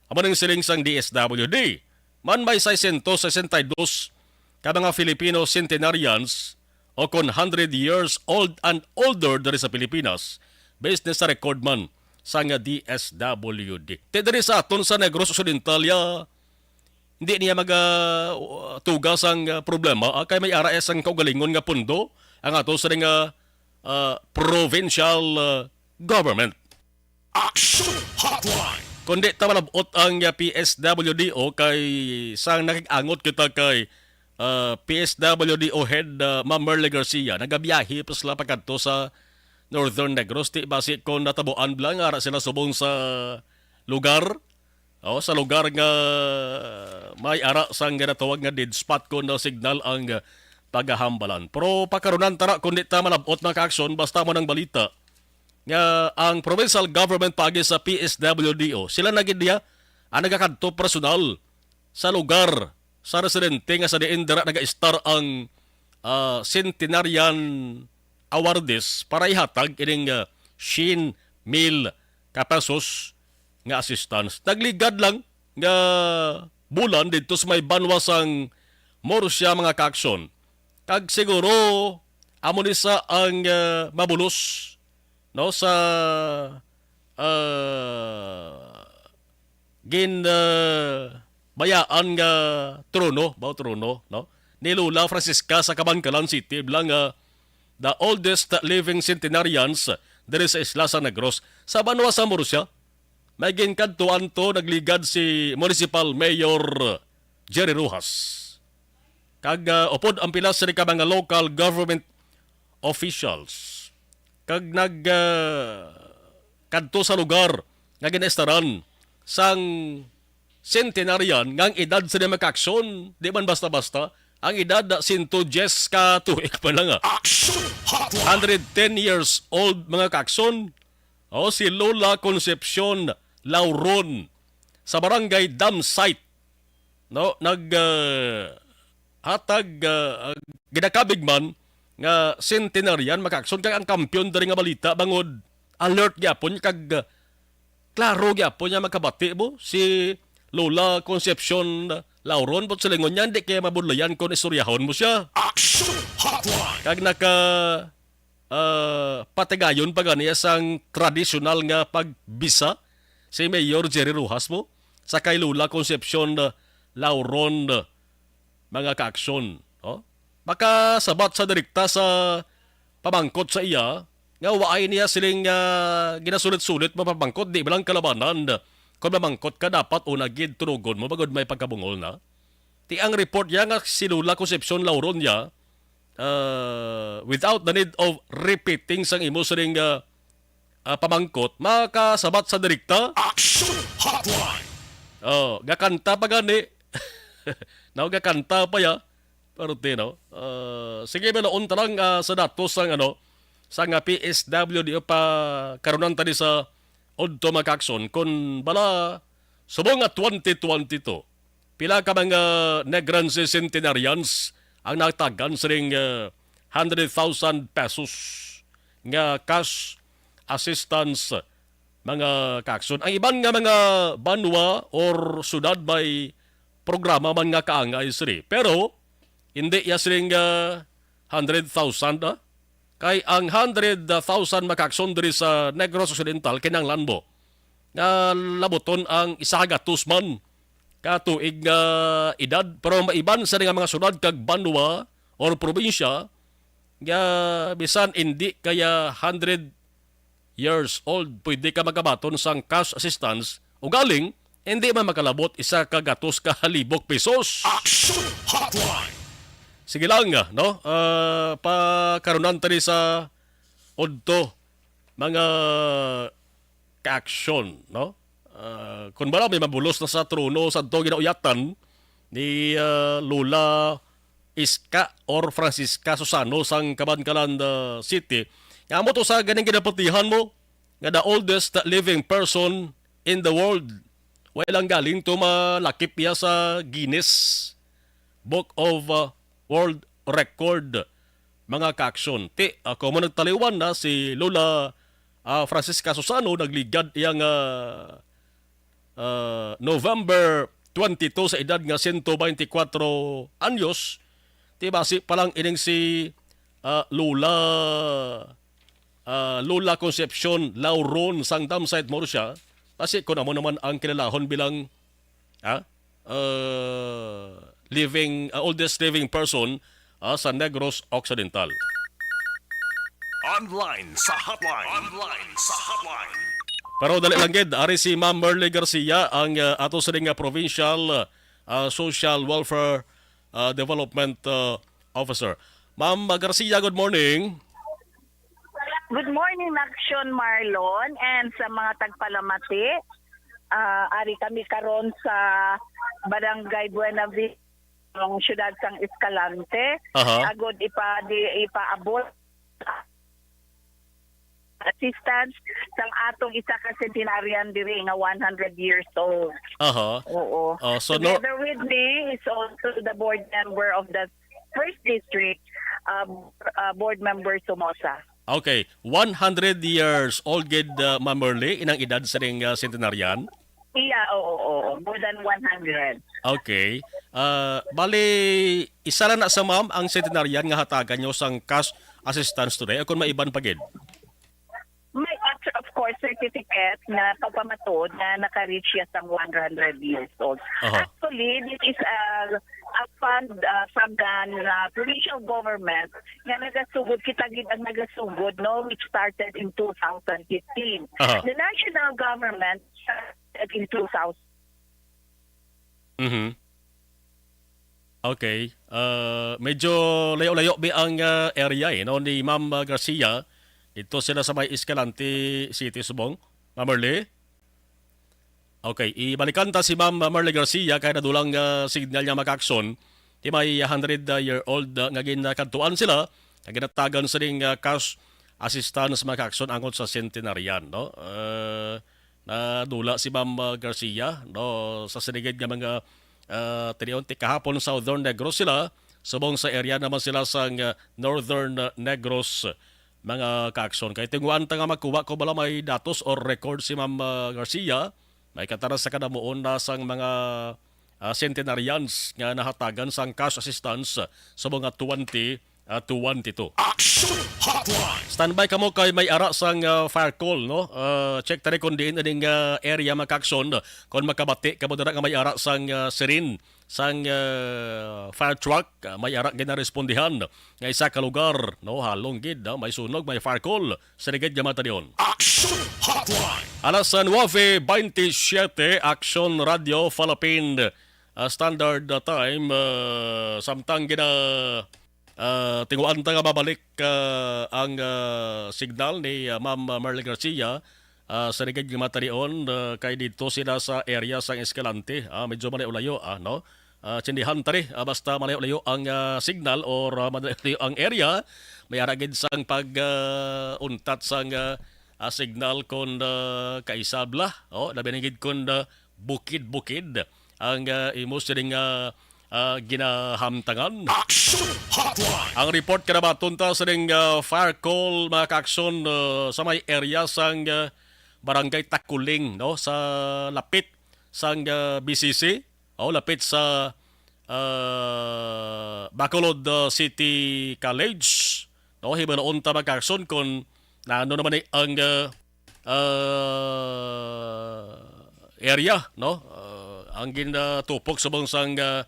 Amo nang siling sang D S W D, man may sesenta, sesenta y dos ka mga Filipino centenarians o kon hundred years old and older diri sa Pilipinas, based ni sa record man sang D S W D. Ti diri sa aton sa Negros Occidental, ya, hindi niya maga uh, tugas ang uh, problema, ah, kay may ara sang kaugalingon nga pundo ang ato sa nga uh, provincial uh, government. Action Hotline. Kundi ta malabot ang uh, P S W D O kay sang nakig-angot kita kay uh, P S W D O head uh, Ma'am Merle Garcia, nagabiyahe pa sila pakadto sa Northern Negros. Ti basi kung natabuan bala nga ara sila subong sa lugar, o sa lugar nga may ara sang ginatawag nga dead spot kon signal ang pagahambalan. Pero pakarunan tara kung di ta malabot, mga kaaksyon, basta mo nang balita nga ang provincial government paagi sa P S W D O, sila na gid niya ang nagakadto personal sa lugar sa residente nga sa diin dira nagaistar ang ah, centenarian awardees para ihatag ining ah, siyam mil ka pesos nga assistance. Nagligad lang nga bulan didto sa may banwa sang Murcia, mga kaaksyon. Kag siguro amo ni sa ang ah, mabulos, no, sa ah, gin ah, bayaan nga trono, ba, trono, no, ni Lola Francisca sa Kabankalan City, bilang ah, the oldest living centenarians diri sa isla sa Negros. Sa banwa sa Murcia, may ginkadtuan to nagligad si Municipal Mayor Jerry Rojas. Kag ah, upod ang pila sini ka mga local government officials kag nag ah, kadto sa lugar nga ginaistaran sang centenarian nga ang edad sa mga kaaksyon, di man basta-basta, ang edad na sento diyes ka tuig pa lang, ah. Action Hotline. Hundred ten years old, mga kaaksyon. O, si Lola Concepcion Lauron sa barangay Dam Site, no, nag ah, hatag ah, ginakabig man nga centenarian, mga kaaksyon, kag ang kampiyon diri nga balita bangod alert gyapon kag ah, klaro gyapon niya magkabati mo si Lola Concepcion Lauron, but silingon niya, di kaya mabudlayan kung istoryahon mo siya. Action Hotline. Kag naka ah, patigayon pa ganiya sang tradisyonal nga pagbisa si Mayor Jerry Rojas mo sa kay Lola Concepcion ah, Lauron, ah, mga kaaksyon, no? Makasabat sa direkta sa pamangkot sa iya nga waay niya siling ah, ginasulit-sulit mapamangkot, di ba lang kalabanan? Kung mamangkot ka, dapat una gid tunugon mo bagod may pagkabungol na. Ti ang report niya nga si Lola Concepcion Lauron niya, ah, without the need of repeating sang imo sining ah, ah, pamangkot, makasabat sa direkta. Action Hotline. Oh, gakanta pa gani. Now gakanta pa ya. Pero tino, ah, sige, balaon ta lang ah, sa datos sang ano, sa nga P S W D O pa karunan tani sa udto, mga kaaksyon, kun bala subong nga twenty twenty-two, pila ka mga Negranse centenarians ang natagan sining ah, hundred thousand pesos nga cash assistance, mga kaaksyon. Ang iban nga mga banwa or syudad may programa man nga kaangay sini. Pero hindi ya sining ah, hundred thousand, ah. Kay ang hundred thousand, mga kaaksyon, diri sa Negros Occidental kinahanglan mo nga labuton ang isa ka gatos man ka tuig nga edad, pero maiban sa nga mga syudad kag banwa or probinsya nga bisan hindi kaya hundred years old pwede ka magabaton sang cash assistance, ugaling hindi man makalabot isa ka gatos ka libok pesos. Action Hotline. Sige lang, no? Ah, pakarunan tani sa udto, mga kaaksyon, no? Ah, kun bala may mabulos na sa trono sa to ginauyatan ni ah, Lola Iska or Francisca Susano sang Kabankalan ah, City. Nga amo to sa ganing ginapatihan mo nga the oldest living person in the world. Wa lang galing to malakip iya sa Guinness Book of ah, World Record, mga kaaksyon. Ti, ako mo nagtaliwan na si Lola ah, Francisca Susano nagligad iya nga ah, November twenty-two sa edad nga sento beintikwatro anyos. Ti basi pa lang ining si ah, Lola ah, Lola Concepcion Lauron sang Dam Site Murcia. Basi kun amo naman ang kilalahon bilang ah, uh, living uh, oldest living person uh, sa Negros Occidental. Online sa hotline. Online sa hotline. Pero dali lang gid, ari si Ma'am Merly Garcia ang uh, ato sa nga provincial uh, social welfare uh, development uh, officer. Ma'am Garcia, good morning. Good morning, Nakshon Marlon, and sa mga tagpalamati. Ah, ari kami karon sa Barangay Buena Vista, ang siyudad sang Escalante. Aha. Agod ipa di, ipaabot assistance sang atong isa ka centenarian diri nga one hundred years old. Aha. Oo. Oh, so no, Together with me is also the board member of the first district, uh, uh, board member Somoza. Okay, one hundred years old gid uh, Ma'am Merly inang edad sining uh, centenarian. Iya, oo, oo, more than one hundred. Okay. Uh, bali, isa lang na sa ma'am ang centenarian nga hatagan nyo sang cash assistance today o kung may iban pa gid? May, of course, certificate na pagpamatuod na naka-reach siya sang one hundred years old. Aha. Actually, this is a, a fund uh, from the uh, provincial government nga nagasugod, kita gid ang nagasugod, no, which started in two thousand fifteen. Aha. The national government started in two thousand. Mhm. Okay. Uh, medyo layo-layo bi ang uh, area eh, no, ni Ma'am uh, Garcia. Dito sila sa may Escalante City, Subong. Ma'am Merly? Okay, ibalikan ta si Ma'am Merly Garcia kay nadulang uh, signal niya makakson. Ti may hundred year old uh, nga ginakadtuan sila, nga ginatagan sa ning uh, cash assistance makakson angot sa centenarian, no? Uh, nadula si Ma'am uh, Garcia, no, sa sinigid nga mga uh, tinion ti kahapon Southern Negros sila, subong sa area naman sila sa uh, Northern uh, Negros, mga kaakson. Kay tinguan ta nga magkuha ko bala may datos or record si Ma'am uh, Garcia, may katara sa kadamuon na sang mga uh, centenarians nga nahatagan sang cash assistance sa mga twenty uh, twenty-two. Action Hotline! Standby kamo kay may ara sang uh, fire call, no? Uh, check tani kung diin ining uh, area makakson. Kung makabati kamo dira nga may ara sang uh, siren, sang uh, fire truck, uh, may ara ginarespondihan nga isa ka lugar, no, halong gid, no, may sunog, may fire call sa ligid nga matadion. Action Hotline! Alas nuebe baynte siyete, Action Radio Philippine uh, Standard uh, Time, uh, samtang gina uh, tinguan ta nga mabalik uh, ang uh, signal ni uh, Ma'am Merly Garcia uh, sa ligid nga matadion uh, kay dito sila sa area sang Escalante. Ah, medyo malayo-layo, ah, no? Uh, tsindihan tari, uh, basta malayo-layo ang uh, signal or uh, malayo ang area, may ara gid sang pag uh, untat sang uh, uh, signal kon uh, kaisabla, oh, labi na gid kon uh, bukid-bukid ang uh, imo sining uh, uh, ginahamtangan. Action Hotline! Ang report kanabaton ta sining uh, fire call, mga kaaksyon, uh, sa may area sang uh, Barangay Takuling, no, sa lapit sang uh, B C C, o lapit sa uh, Bacolod uh, City College, no, hibaluon ta, mga kaaksyon, kung naano naman ni ang uh, uh, area, no? Uh, ang ginatupok subong sang uh,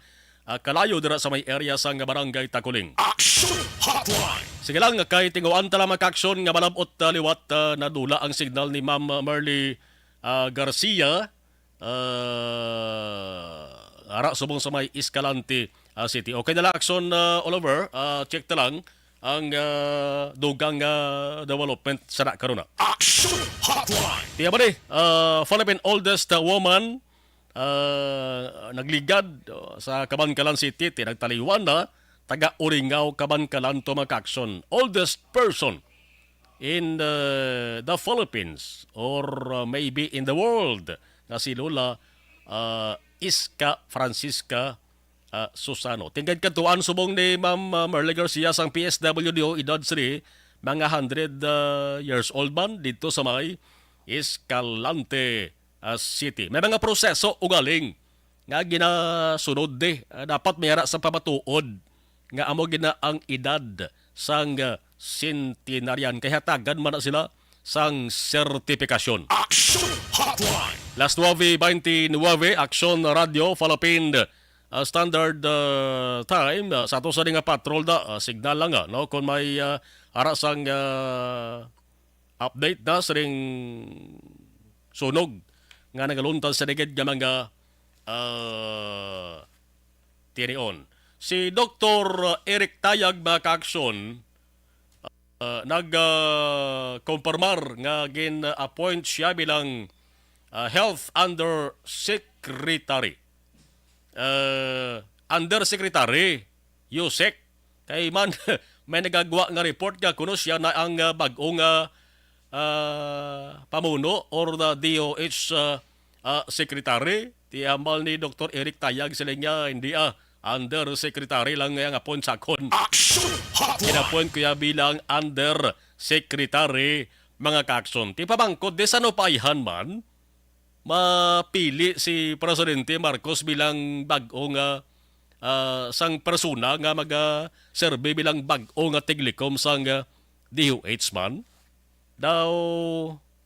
uh, kalayo dira sa may area sang Barangay Takuling. Action Hotline! Sige lang, kay tinguan ta lang, mga kaaksyon, nga malab-ot uh, liwat uh, nadula ang signal ni Ma'am Merly uh, Garcia uh, ara subong sa may Escalante uh, City. Okay na lang, Action uh, Oliver, uh, check ta lang ang uh, dugang uh, development sa na karuna. Action Hotline! Tiya ba ni, uh, Philippine oldest uh, woman uh, nagligad uh, sa Kabankalan City, ti nagtaliwan na taga Uringaw, Kabankalan, to, mga kaaksyon. Oldest person in uh, the Philippines or uh, maybe in the world nga si Lola uh, Iska Francisca uh, Susano. Tingkad katuan subong ni Ma'am uh, Merle Garcia sang P S W D O, edad sini mga hundred uh, years old man dito sa may Escalante uh, City. May mga proseso ugaling nga ginasunod di. Uh, dapat may ara sa pamatuod nga amo gina ang edad sang uh, centenarian kay hatagan man na sila sang sertifikasyon. Action Hotline! Las nuebe beintinuebe, Aksyon Radio Philippine, ah, Standard, ah, Time. Ah, sa ato sa nga patrol da, ah, signal lang, ah, no? Kung may, ah, ara sang, ah, update na sa ring sunog nga nagaluntad sa ligid nga mga, ah, tinion. Si Doktor Eric Tayag, mga kaaksyon, ah, nag, ah, kompormar nga gin-appoint siya bilang, ah, Health Undersecretary. Ah, Undersecretary, Yusek. Kay man, may nagagwa nga report nga kuno siya na ang, ah, bag-o nga, ah, pamuno or the D O H, ah, ah, secretary. Ti ambal ni Doktor Eric Tayag sila niya, hindi, ah, undersecretary lang nga appoint sa akon. Action Hotline! Gin-appoint ko ya bilang undersecretary, mga kaaksyon. Ti pamangkot, di sa nupaihan man, mapili si Presidente Marcos bilang bag-o nga, ah, sang persona nga maga-serve bilang bag-o nga tiglikom sang, ah, D O H man. Daw,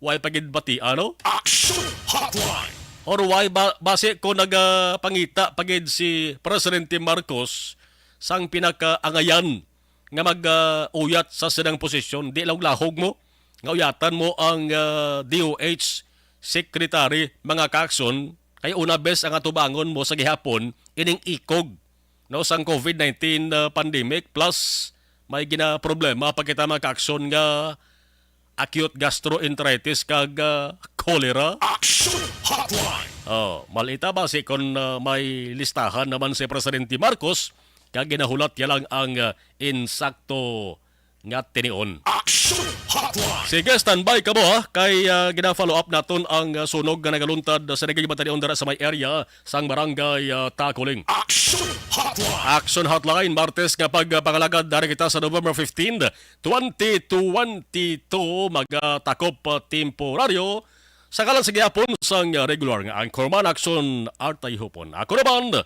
way pa gid batian, no? Action Hotline! Or way ba, basi ko nagapangita pa gid si Presidente Marcos sang pinakaangayan nga mag, ah, uyat sa sinang posisyon. Di lang lahog mo nga uyatan mo ang, ah, D O H secretary, mga kaaksyon, kay una bes ang atubangon mo sa gihapon ining ikog, no, sang COVID nineteen, ah, pandemic, plus may ginaproblema pa kita, mga kaaksyon, nga acute gastroenteritis kag, ah, cholera. Action Hotline! Oh, malita ba si kon, ah, may listahan naman si Presidente Marcos kag ginahulat niya lang ang, ah, insakto nga tinion. Action Hotline! Sige, standby ka mo, ha, kay, ah, gina-follow up naton ang, ah, sunog nga nagaluntad sa naging batalion dira sa may area sang barangay, ah, Takuling. Action Hotline! Action Hotline, Martes nga pagpangalagad, dari kita sa November fifteen, twenty twenty-two, magatakop, ah, temporaryo sa kalan sa gihapon sang regular nga anchorman, Action Artay Hupon. Ako naman,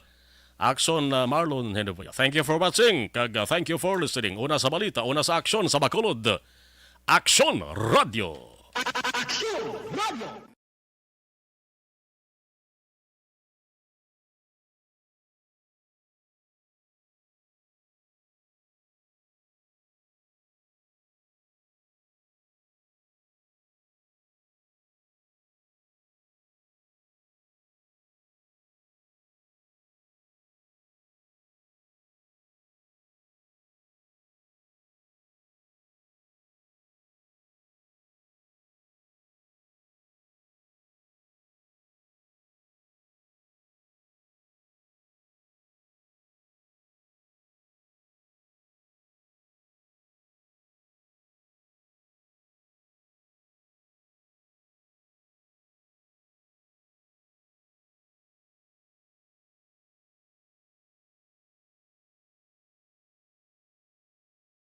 Action, uh, Marlon Henry Buya. Thank you for watching, kag, uh, thank you for listening. Una sa balita, una sa aksyon sa Bacolod. Action Radio. Action Radio.